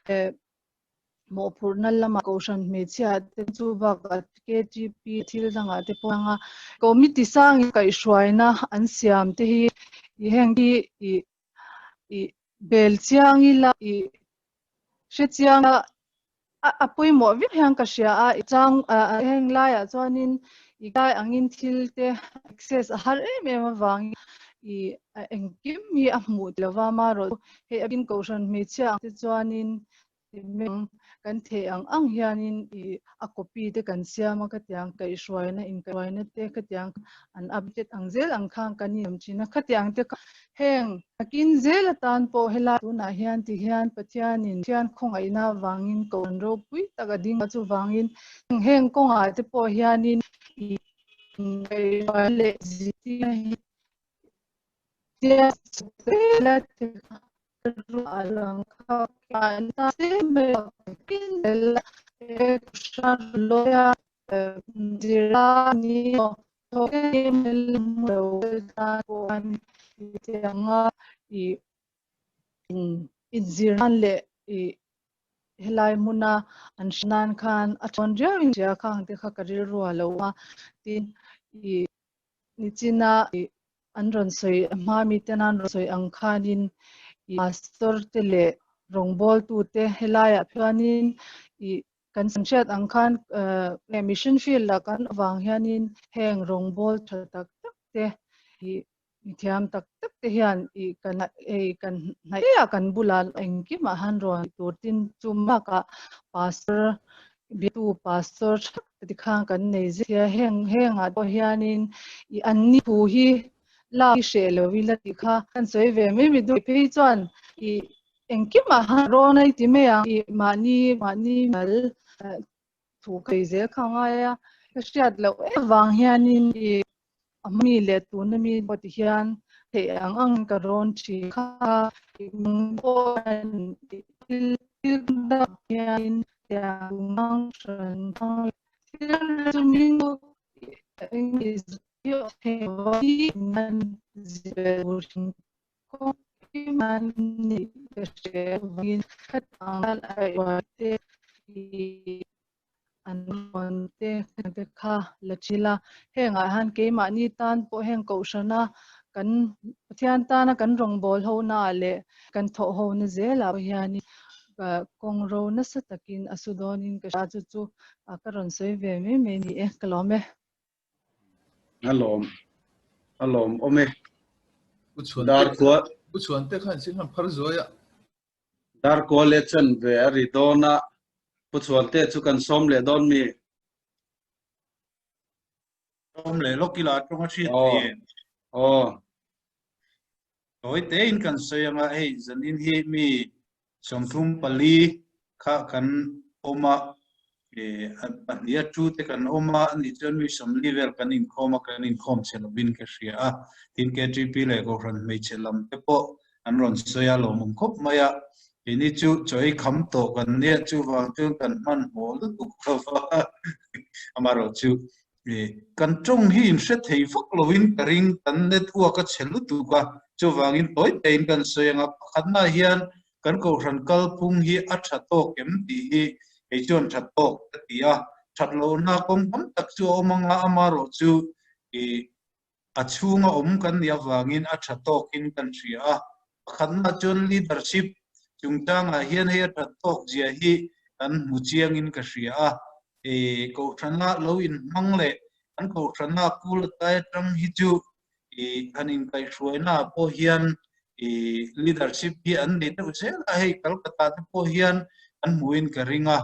te Mawhphurhna lamah Kohhran hmeichhia te chu bakah KTP thil dangah te pawh anga committee sangin kaihhruaina an siam te hi i heng hi i i bel chiang ila i hre chiang a a pawimawh viau hian ka hria a i chang heng laiah chuanin i kai angin thil te access a har em em avangin i engkim hi a hmuh lova marawh hei akin Kohhran hmeichhia ang te chuanin kan theh ang ang hianin i a copy te kan siam a khatiang kaihhruaina inkaihhruaina te khatiang an update ang zel ang khan kan inawm thin a khatiang te kha heng takin zel atan pawh helai tunah hian ti hian Pathianin Pathian khawngaihna avangin Kohhran ropui tak a ding a chuvangin heng kawngah te pawh hianin i inkaihhruaina leh zirtirna hi Inzir nan leh i. Helai hmuna an hre nan khan a thawn riau in hria khang te kha ka rilru a lo a, tin i nichina i an rawn sawi hma mi ten an rawn sawi ang khanin i pastor te leh rawngbawltu te helaiah phianin i kan hriat ang khan mission field ah kan avang hianin heng rawngbawl tha tak tak te i Mithiam tak tak te hian i kan hei kan hnaih ah kan bulah engkimah han rawn tur tin chu bakah pastor biatu pastor tha tak te khan kan nei zet a heng hengah pawh hianin i an ni thu hi lak hi hreh lo ila tih kha kan sawi ve mai mai duh phei chuan i engkimah han rawn a i ti mai ang i mahni mahni mal thu ka sawi zel kha a ngai a ka hriat loh em avang hianin i A hmami leh tuna mi pawh ti hian theih ang ang ka rawn thin kha An rawn te te kha la thil a, hengah hian keimahni tan pawh heng kohhrana kan Pathian tana kan rawngbâwl hona leh kan thawh hona zelah pawh hian kawng ro nasa takin a su dawnin ka hria chu chu ka rawn sawi ve mai mai ni e, ka lawm e. A lawm a lawm awm e. U Chhuante khan sin han phar zuai a. Darkaw leh chan ve a ri dawn a, Pu Chhuante chu kan sawm leh dawn mi? Sawm leh lawk ila atawng a hriat thei em? Aw. Tawi tein kan sawi anga hei zanin hi mi 34 kha kan awm a, pahnih a tu te kan awm a, anih chuan mi 40 vel kan inkhawm a, kan inkhawm chhe lovin ka hria a. Tin KTP leh Kohhran hmeichhe lam te pawh an rawn sawi a lawmawm khawp mai a, keini chu chaw ei kham tawh kan nia chuvang chuan kan hmanhmawh lutuk lo va, amaherawhchu kan tawng hi in hre thei vak lovin ka ring kan network a chhe lutuk a, chuvangin tawi tawiin kan sawi ang a, pakhatnaah hian kan kohhran kalphung hi a tha tawk em tih hi kei chuan tha tawk ka ti a, that lohna kawng tam tak chu a awm ang a, amaherawhchu A chhunga awm kan nih avangin a tha tawkin kan hria a, pakhatna chuan leadership chungchangah hian hei a that tawk zia hi kan hmu chiangin ka hria a. Kohhrana lo inhmang leh kan kohhrana kul atai atang hi chu han inkaihhruaina ah pawh hian leadership hi an nei deuh zel a, hei Calcutta te pawh hian kan hmuhin ka ring a,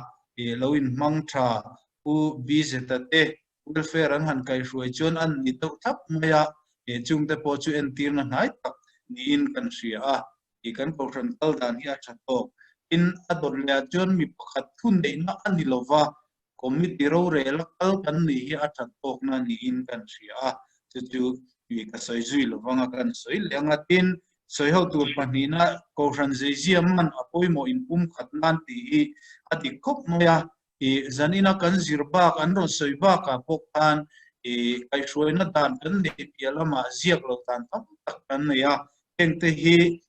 lo inhmang tha Pu Bizeta te Welfare an han kaihhruai chuan an ni deuh thlap mai a, he chungte pawh chu entirna hnai tak niin kan hria a, i kan kohhran kal dan hi a tha tawk. Tin, a dawt lehah chuan mi pakhat thu neihna a ni lova, committee rorela kal kan nih hi a that tawkna niin kan hria a, chu chu i ka sawi zui lovang a, kan sawi leh ang a. Tin, sawi ho tur pahnihna kohhran zeizia man a pawimawh inpumkhat nan tih hi a dik khawp mai a, I zanina kan zir bak an rawn sawi bakah pawh khan i kaihhruaina dan kan neih piah lamah ziak lo dan tam tak kan nei a, hengte hi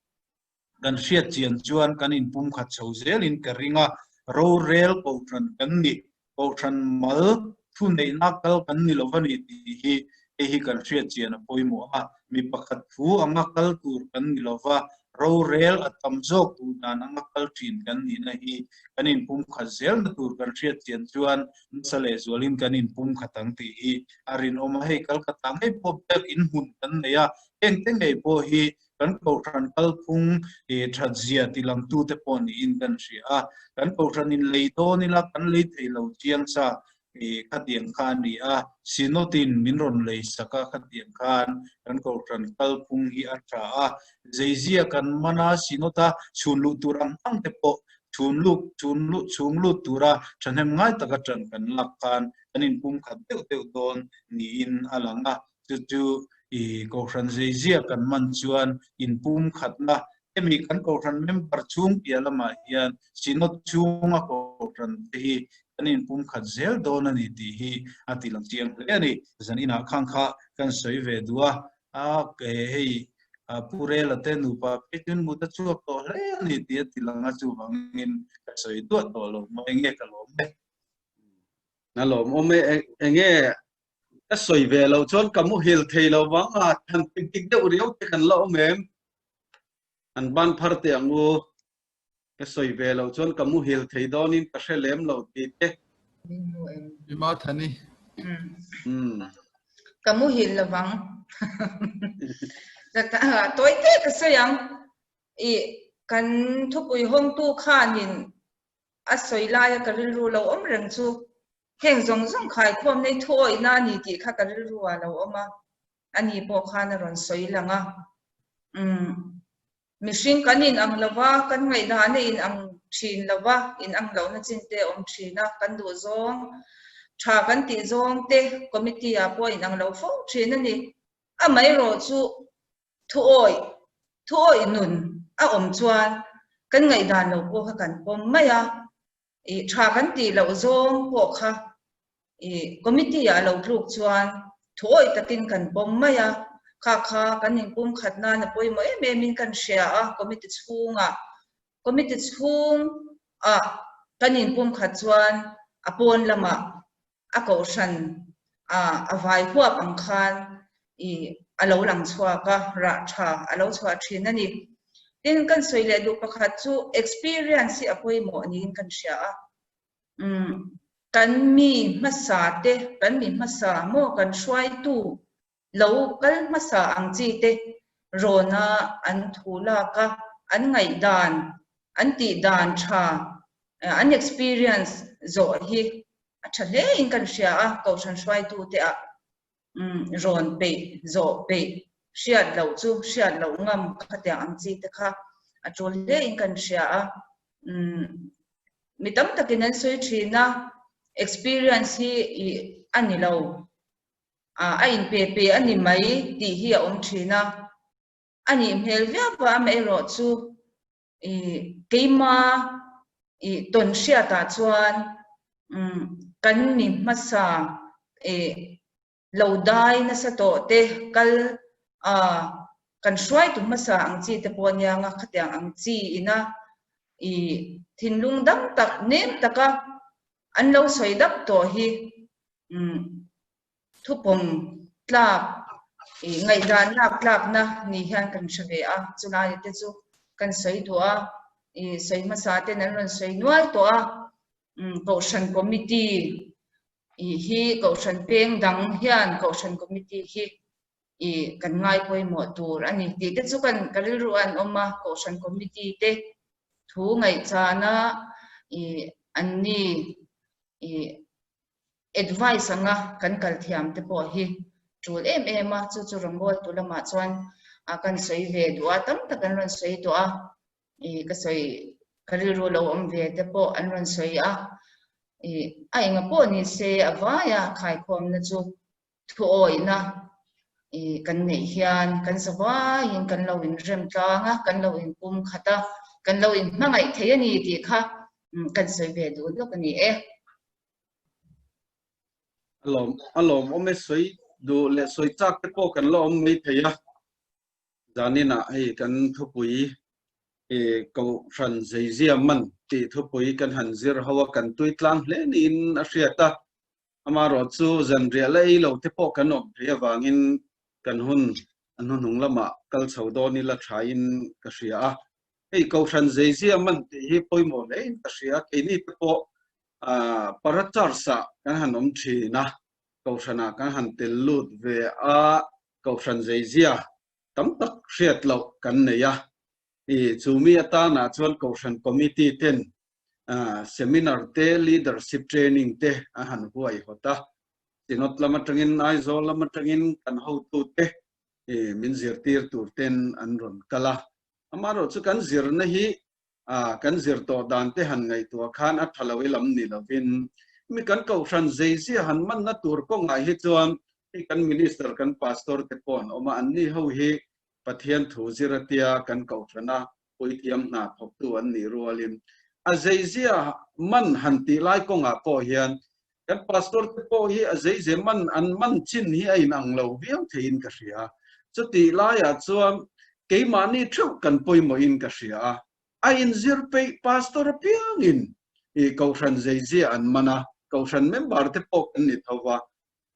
kan hriat chian chuan kan inpumkhat chho zelin ka ring a, rorel kohhran kan ni, kohhran mal thuneihna kal kan ni lo a ni tih hi hei hi kan hriat chian a pawimawh a, mi pakhat thu anga kal tur kan ni lo va, rorel a tam zawk duh dan anga kal thin kan nihna hi kan inpumkhat zelna tur kan hriat chian chuan nasa leh zualin kan inpumkhat ang tih hi a rinawm a. Hei Calcutta ngei pawh biak in hmun kan nei a, hengte ngei pawh hi kan kohhran kalphung that zia tilangtute pawh niin kan hria a. Kan kohhran in lei dawn ila kan lei thei lo chiang sa I khatiang kha a ni a, Synod-in min rawn lei sak a, khatiang khan kan kohhran kalphung hi a tha a, zeizia kan man a, Synod-a chhun luh tur ang ang te pawh chhun luk chhun luh chhung lut tura thahnem ngai taka tan kan lak khan kan inpumkhat deuh deuh dawn niin a lang a, chu chu i kohhran zeizia kan man chuan inpumkhatna hemi kan kohhran member chhung piah lamah hian Synod chhunga kohhran te hi kan inpumkhat zel dawn a ni tih hi a ti lang chiang hle a ni. Zan inah khang kha kan sawi ve duh a, a hei Pu Rela te nupa phei chuan mut a chhuak tawh hle a ni tih a ti lang a, chuvangin ka sawi duah tawh lo mai nge ka lawm e. A lawmawm e, enge ka sawi ve loh chuan ka muhil thei lo vang a, han tik dik deuh riau te kan la awm em? An ban phar teh ang u. Ka sawi ve loh chuan ka muhil thei dawnin ka hre lem lo tih te. I ma Thani. Ka muhil lo vang. Tawi te ka sawi ang. I kan thupui hawngtu khanin a sawi laia ka rilru lo awm reng chu heng zawng zawng khaikhawm nei thuawihna a ni tih kha ka rilru ah lo awm a. Ani pawh khan a rawn sawi lang a. Umm. Mihring kan in ang lova, kan ngaihdan a in ang thin lova, in ang lohna chin te a awm thin a, kan duh zawng, tha kan tih zawng te committee ah pawh a in ang lo fo thin a ni. Amaherawh chu thuawih, thuawih nun a awm chuan kan ngaihdan lo pawh kha kan pawm mai a, I tha kan tih loh zawng pawh kha i committee ah lo tluk chuan thuawih takin kan pawm mai a, kha kha kan inpum khat nan a pawimawh em em in kan hria a, committee chhungah committee chhungah kan inpum khat chuan a pawn lamah a kohhran a vai huap ang khan i a lo lang chhuak a, rah tha a lo chhuah thin a ni. Tin, kan sawi leh duh pakhat chu experience hi a pawimawh niin kan hria a. Umm, kan mi hmasa te, kan mi hmasa maw kan hruaitu lo kal hmasa ang chi te rawna an thu lak a, an ngaihdan, an tihdan tha, an experience zawh hi a tha hle in kan hria a, kohhran hruaitu te ah rawn peih, zawh peih, hriat loh chu hriat loh ngam khatiang ang chi te kha a tul hle in kan hria a. Mi tam takin an sawi thin a, experience hi a ni lo. a inpe pe a ni mai tih hi a awm thin a, a nih hmel viau a, amaherawh chu ih keima ih tawn hriatah chuan umm kan mi hmasa ih lo dai nasa tawh te kal a kan hruaitu hmasa ang chi te pawh aniang a, khatiang ang chi ina ih thinlung dam tak nem taka an lo sawi dap tawh hi thupawm tlak ih ngaihdan lak tlakna ni hian kan hre ve a, chulai te chu kan sawi duh a, ih sawi hmasa ten an rawn sawi nual tawh a, Kohhran Committee ih hi Kohhran peng dang hian Kohhran Committee hi ih kan ngai pawimawh tur a ni tih te chu kan ka rilru an awm a, Kohhran Committee te thu ngaihchana ih an ni ih advice anga kan kal thiam te pawh hi tul em em a, chu chu rawngbawltu lamah chuan a kan sawi ve duh a, tam tak an rawn sawi tawh a, ih ka sawi ka rilru lo awm ve te pawh an rawn sawi a, ih a enga pawh ni se a vaia khaikhawmna chu thuawihna ih kan neih hian kan zavaiin kan lo inrem tlang a, kan lo inpum khat a, kan lo inhmangaih thei a ni tih kha kan sawi ve duh lawk a ni e. A lawm a lawm awm e sawi duh leh sawi chak te pawh kan la awm mai thei a, zaninah hei kan thupui ih kohhran zeizia man tih thupui kan han zir ho a, kan tui tlang hle niin a hriat a. Amaherawh chu zanriah la ei lo te pawh kan awm theih avangin kan hun a hnuhnung lamah kal chho dawn ila thain ka hria a. Hei Kohhran zeizia man tih hi pawimawh hlein ka hria. Keini te pawh para church-ah kan han awm thin a, Kohhranah kan han tel lut ve a, Kohhran zeizia tam tak hriat loh kan nei a. Chu mi atanah chuan Kohhran Committee ten seminar te, leadership training te a han huaihawt a. Synod lam atangin, Aizawl lam atangin kan hotute min zirtir tur ten an rawn kal a. Amaherawh chu kan zirna hi kan zir tawh dan te han ngaihtuah khan a tha lo i lam ni lovin mi kan kohhran zeizia han manna tur kawngah hi chuan hei kan minister, kan pastor te pawh an awm a, anni ho hi Pathian thu zir atia kan kohhrana puithiam hna thawktu an nih rualin a zeizia man han tih lai kawngah pawh hian kan pastor te pawh hi a zeize man an man chin hi a inang lo viau theiin ka hria. Chutih laiah chuan keimahni theuh kan pawimawhin ka hria a, a inzir peih pastor apiangin i kohhran zeizia an man a, kohhran member te pawh kan ni tho va,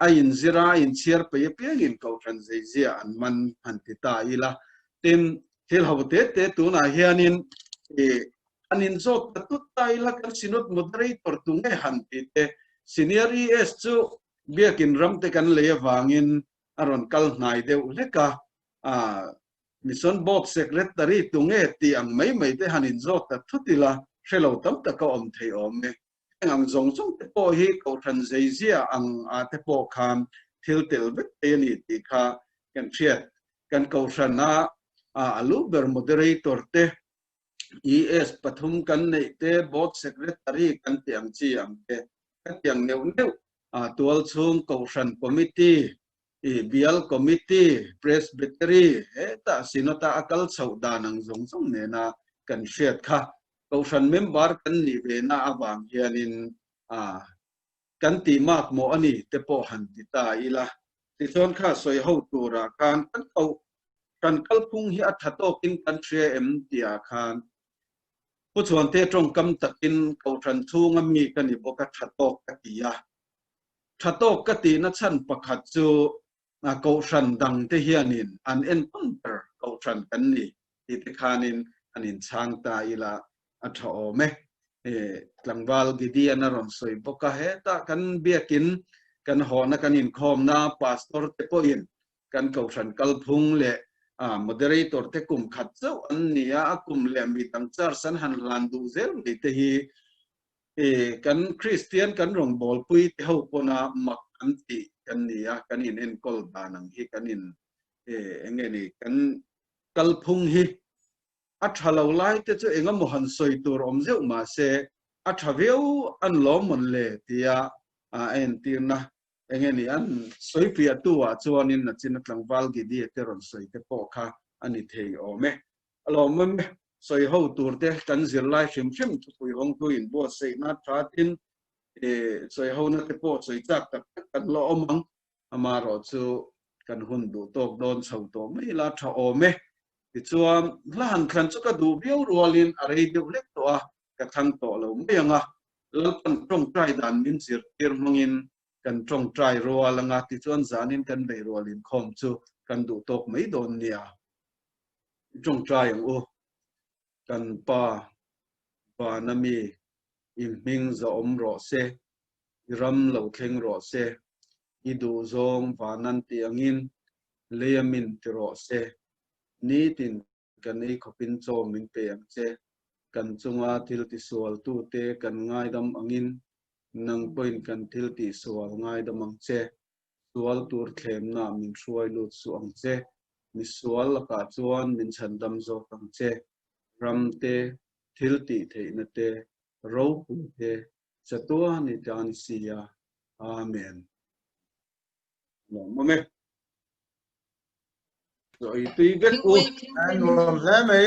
a inzir a, a inchhiar peih apiangin kohhran zeizia an man han ti ta ila. Tin, thil ho te te tunah hianin i han inzawt ta tut ta ila kan Synod Moderator tu nge han ti te, Senior ES chu Biakin ram te kan lei avangin a rawn kal hnai deuh hlek a, Mission Board Secretary tu nge tih ang mai mai te han inzawt ta thut ila hre lo tam tak a awm thei awm e. Heng ang zawng zawng te pawh hi Kohhran zeizia ang ah te pawh khan thil tel vek thei a ni tih kha kan hriat. Kan Kohhran a a lu ber Moderator te, ES pathum kan neih te, Board Secretary kan tih ang chi ang te, ka tiang neuh neuh tualchhung Kohhran Committee I Bial Committee, Presbytery, hetah Synod-a a kal chhoh dan ang zawng zawng nena kan hriat kha Kohhran member kan nih vena avang hianin a kan tih mak maw a ni te pawh han ti ta ila. Tichuan kha sawi ho turah khan kan Kohhran kalphung hi a tha tawkin kan hria em tihah khan Pu Chhuante tawngkam takin Kohhran chhunga mi ka ni bawk a tha tawk ka ti a. Tha tawk ka tihna chhan pakhat chu Kohhran dangte hianin an entawn ber Kohhran kan ni tih te khanin an inchhang ta ila a tha awm e. Tlangval Gideon a rawn sawi bawk a, hetah kan biakin kan hawhna kan inkhawmna Pastor te pawhin kan Kohhran kalphung leh Moderator te kum khat chauh an ni a, a kum leh mi dang charge an han hlan duh zel mai te hi I kan Kristian kan rawngbawlpui te ho pawna mak an tih kan ni a, kan in enkawl dan ang hi kan in eng nge ni kan kalphung hi a tha lo lai te chu eng emaw han sawi tur awm zeuh mah se a tha viau an lawm mawn le tia a entirna eng nge ni an sawi piah tu ah chuanin nachin a tlangval Gideon te rawn sawi te pawh kha a ni thei awm e. A lawmawm e. Sawi ho tur te kan zirlai hrim hrim thupui hawngtu inbuatsaihna tha tin sawi hona te pawh sawi chak tak tak kan la awm ang. Amaherawh chu kan hun duh tawk dawn chho tawh mai ila tha awm e. Tichuan hla han thlan chu ka duh viau rualin a rei deuh hlek tawh a, ka thlang tawh lo mai ang a. Lalpan tawngtai dan min zirtir hmangin kan tawngtai rual ang a, tichuan zanin kan bei rual inkhawm chu kan duh tawk mai dawn nia. Tawngtai ang u, kan Pa vana mi i hming zahawm rawh se, i ram lo thleng rawh se, i duhzawng vanan tih angin lei a min ti rawh se, nitin kan ei khawpin chaw min pe ang che, kan chunga thil tisualtute kan ngaidam angin nang pawhin kan thil tihsual ngaidam ang che, sual tur thlemna min hruai lut suh ang che, misual lakah chuan min chhandam zawk ang che, ram te, thil tih theihna te, ropui te, chatuan i tan i si a, Amen. Lawmawm e. Chaw ei tui vek u. Nuam hle mai.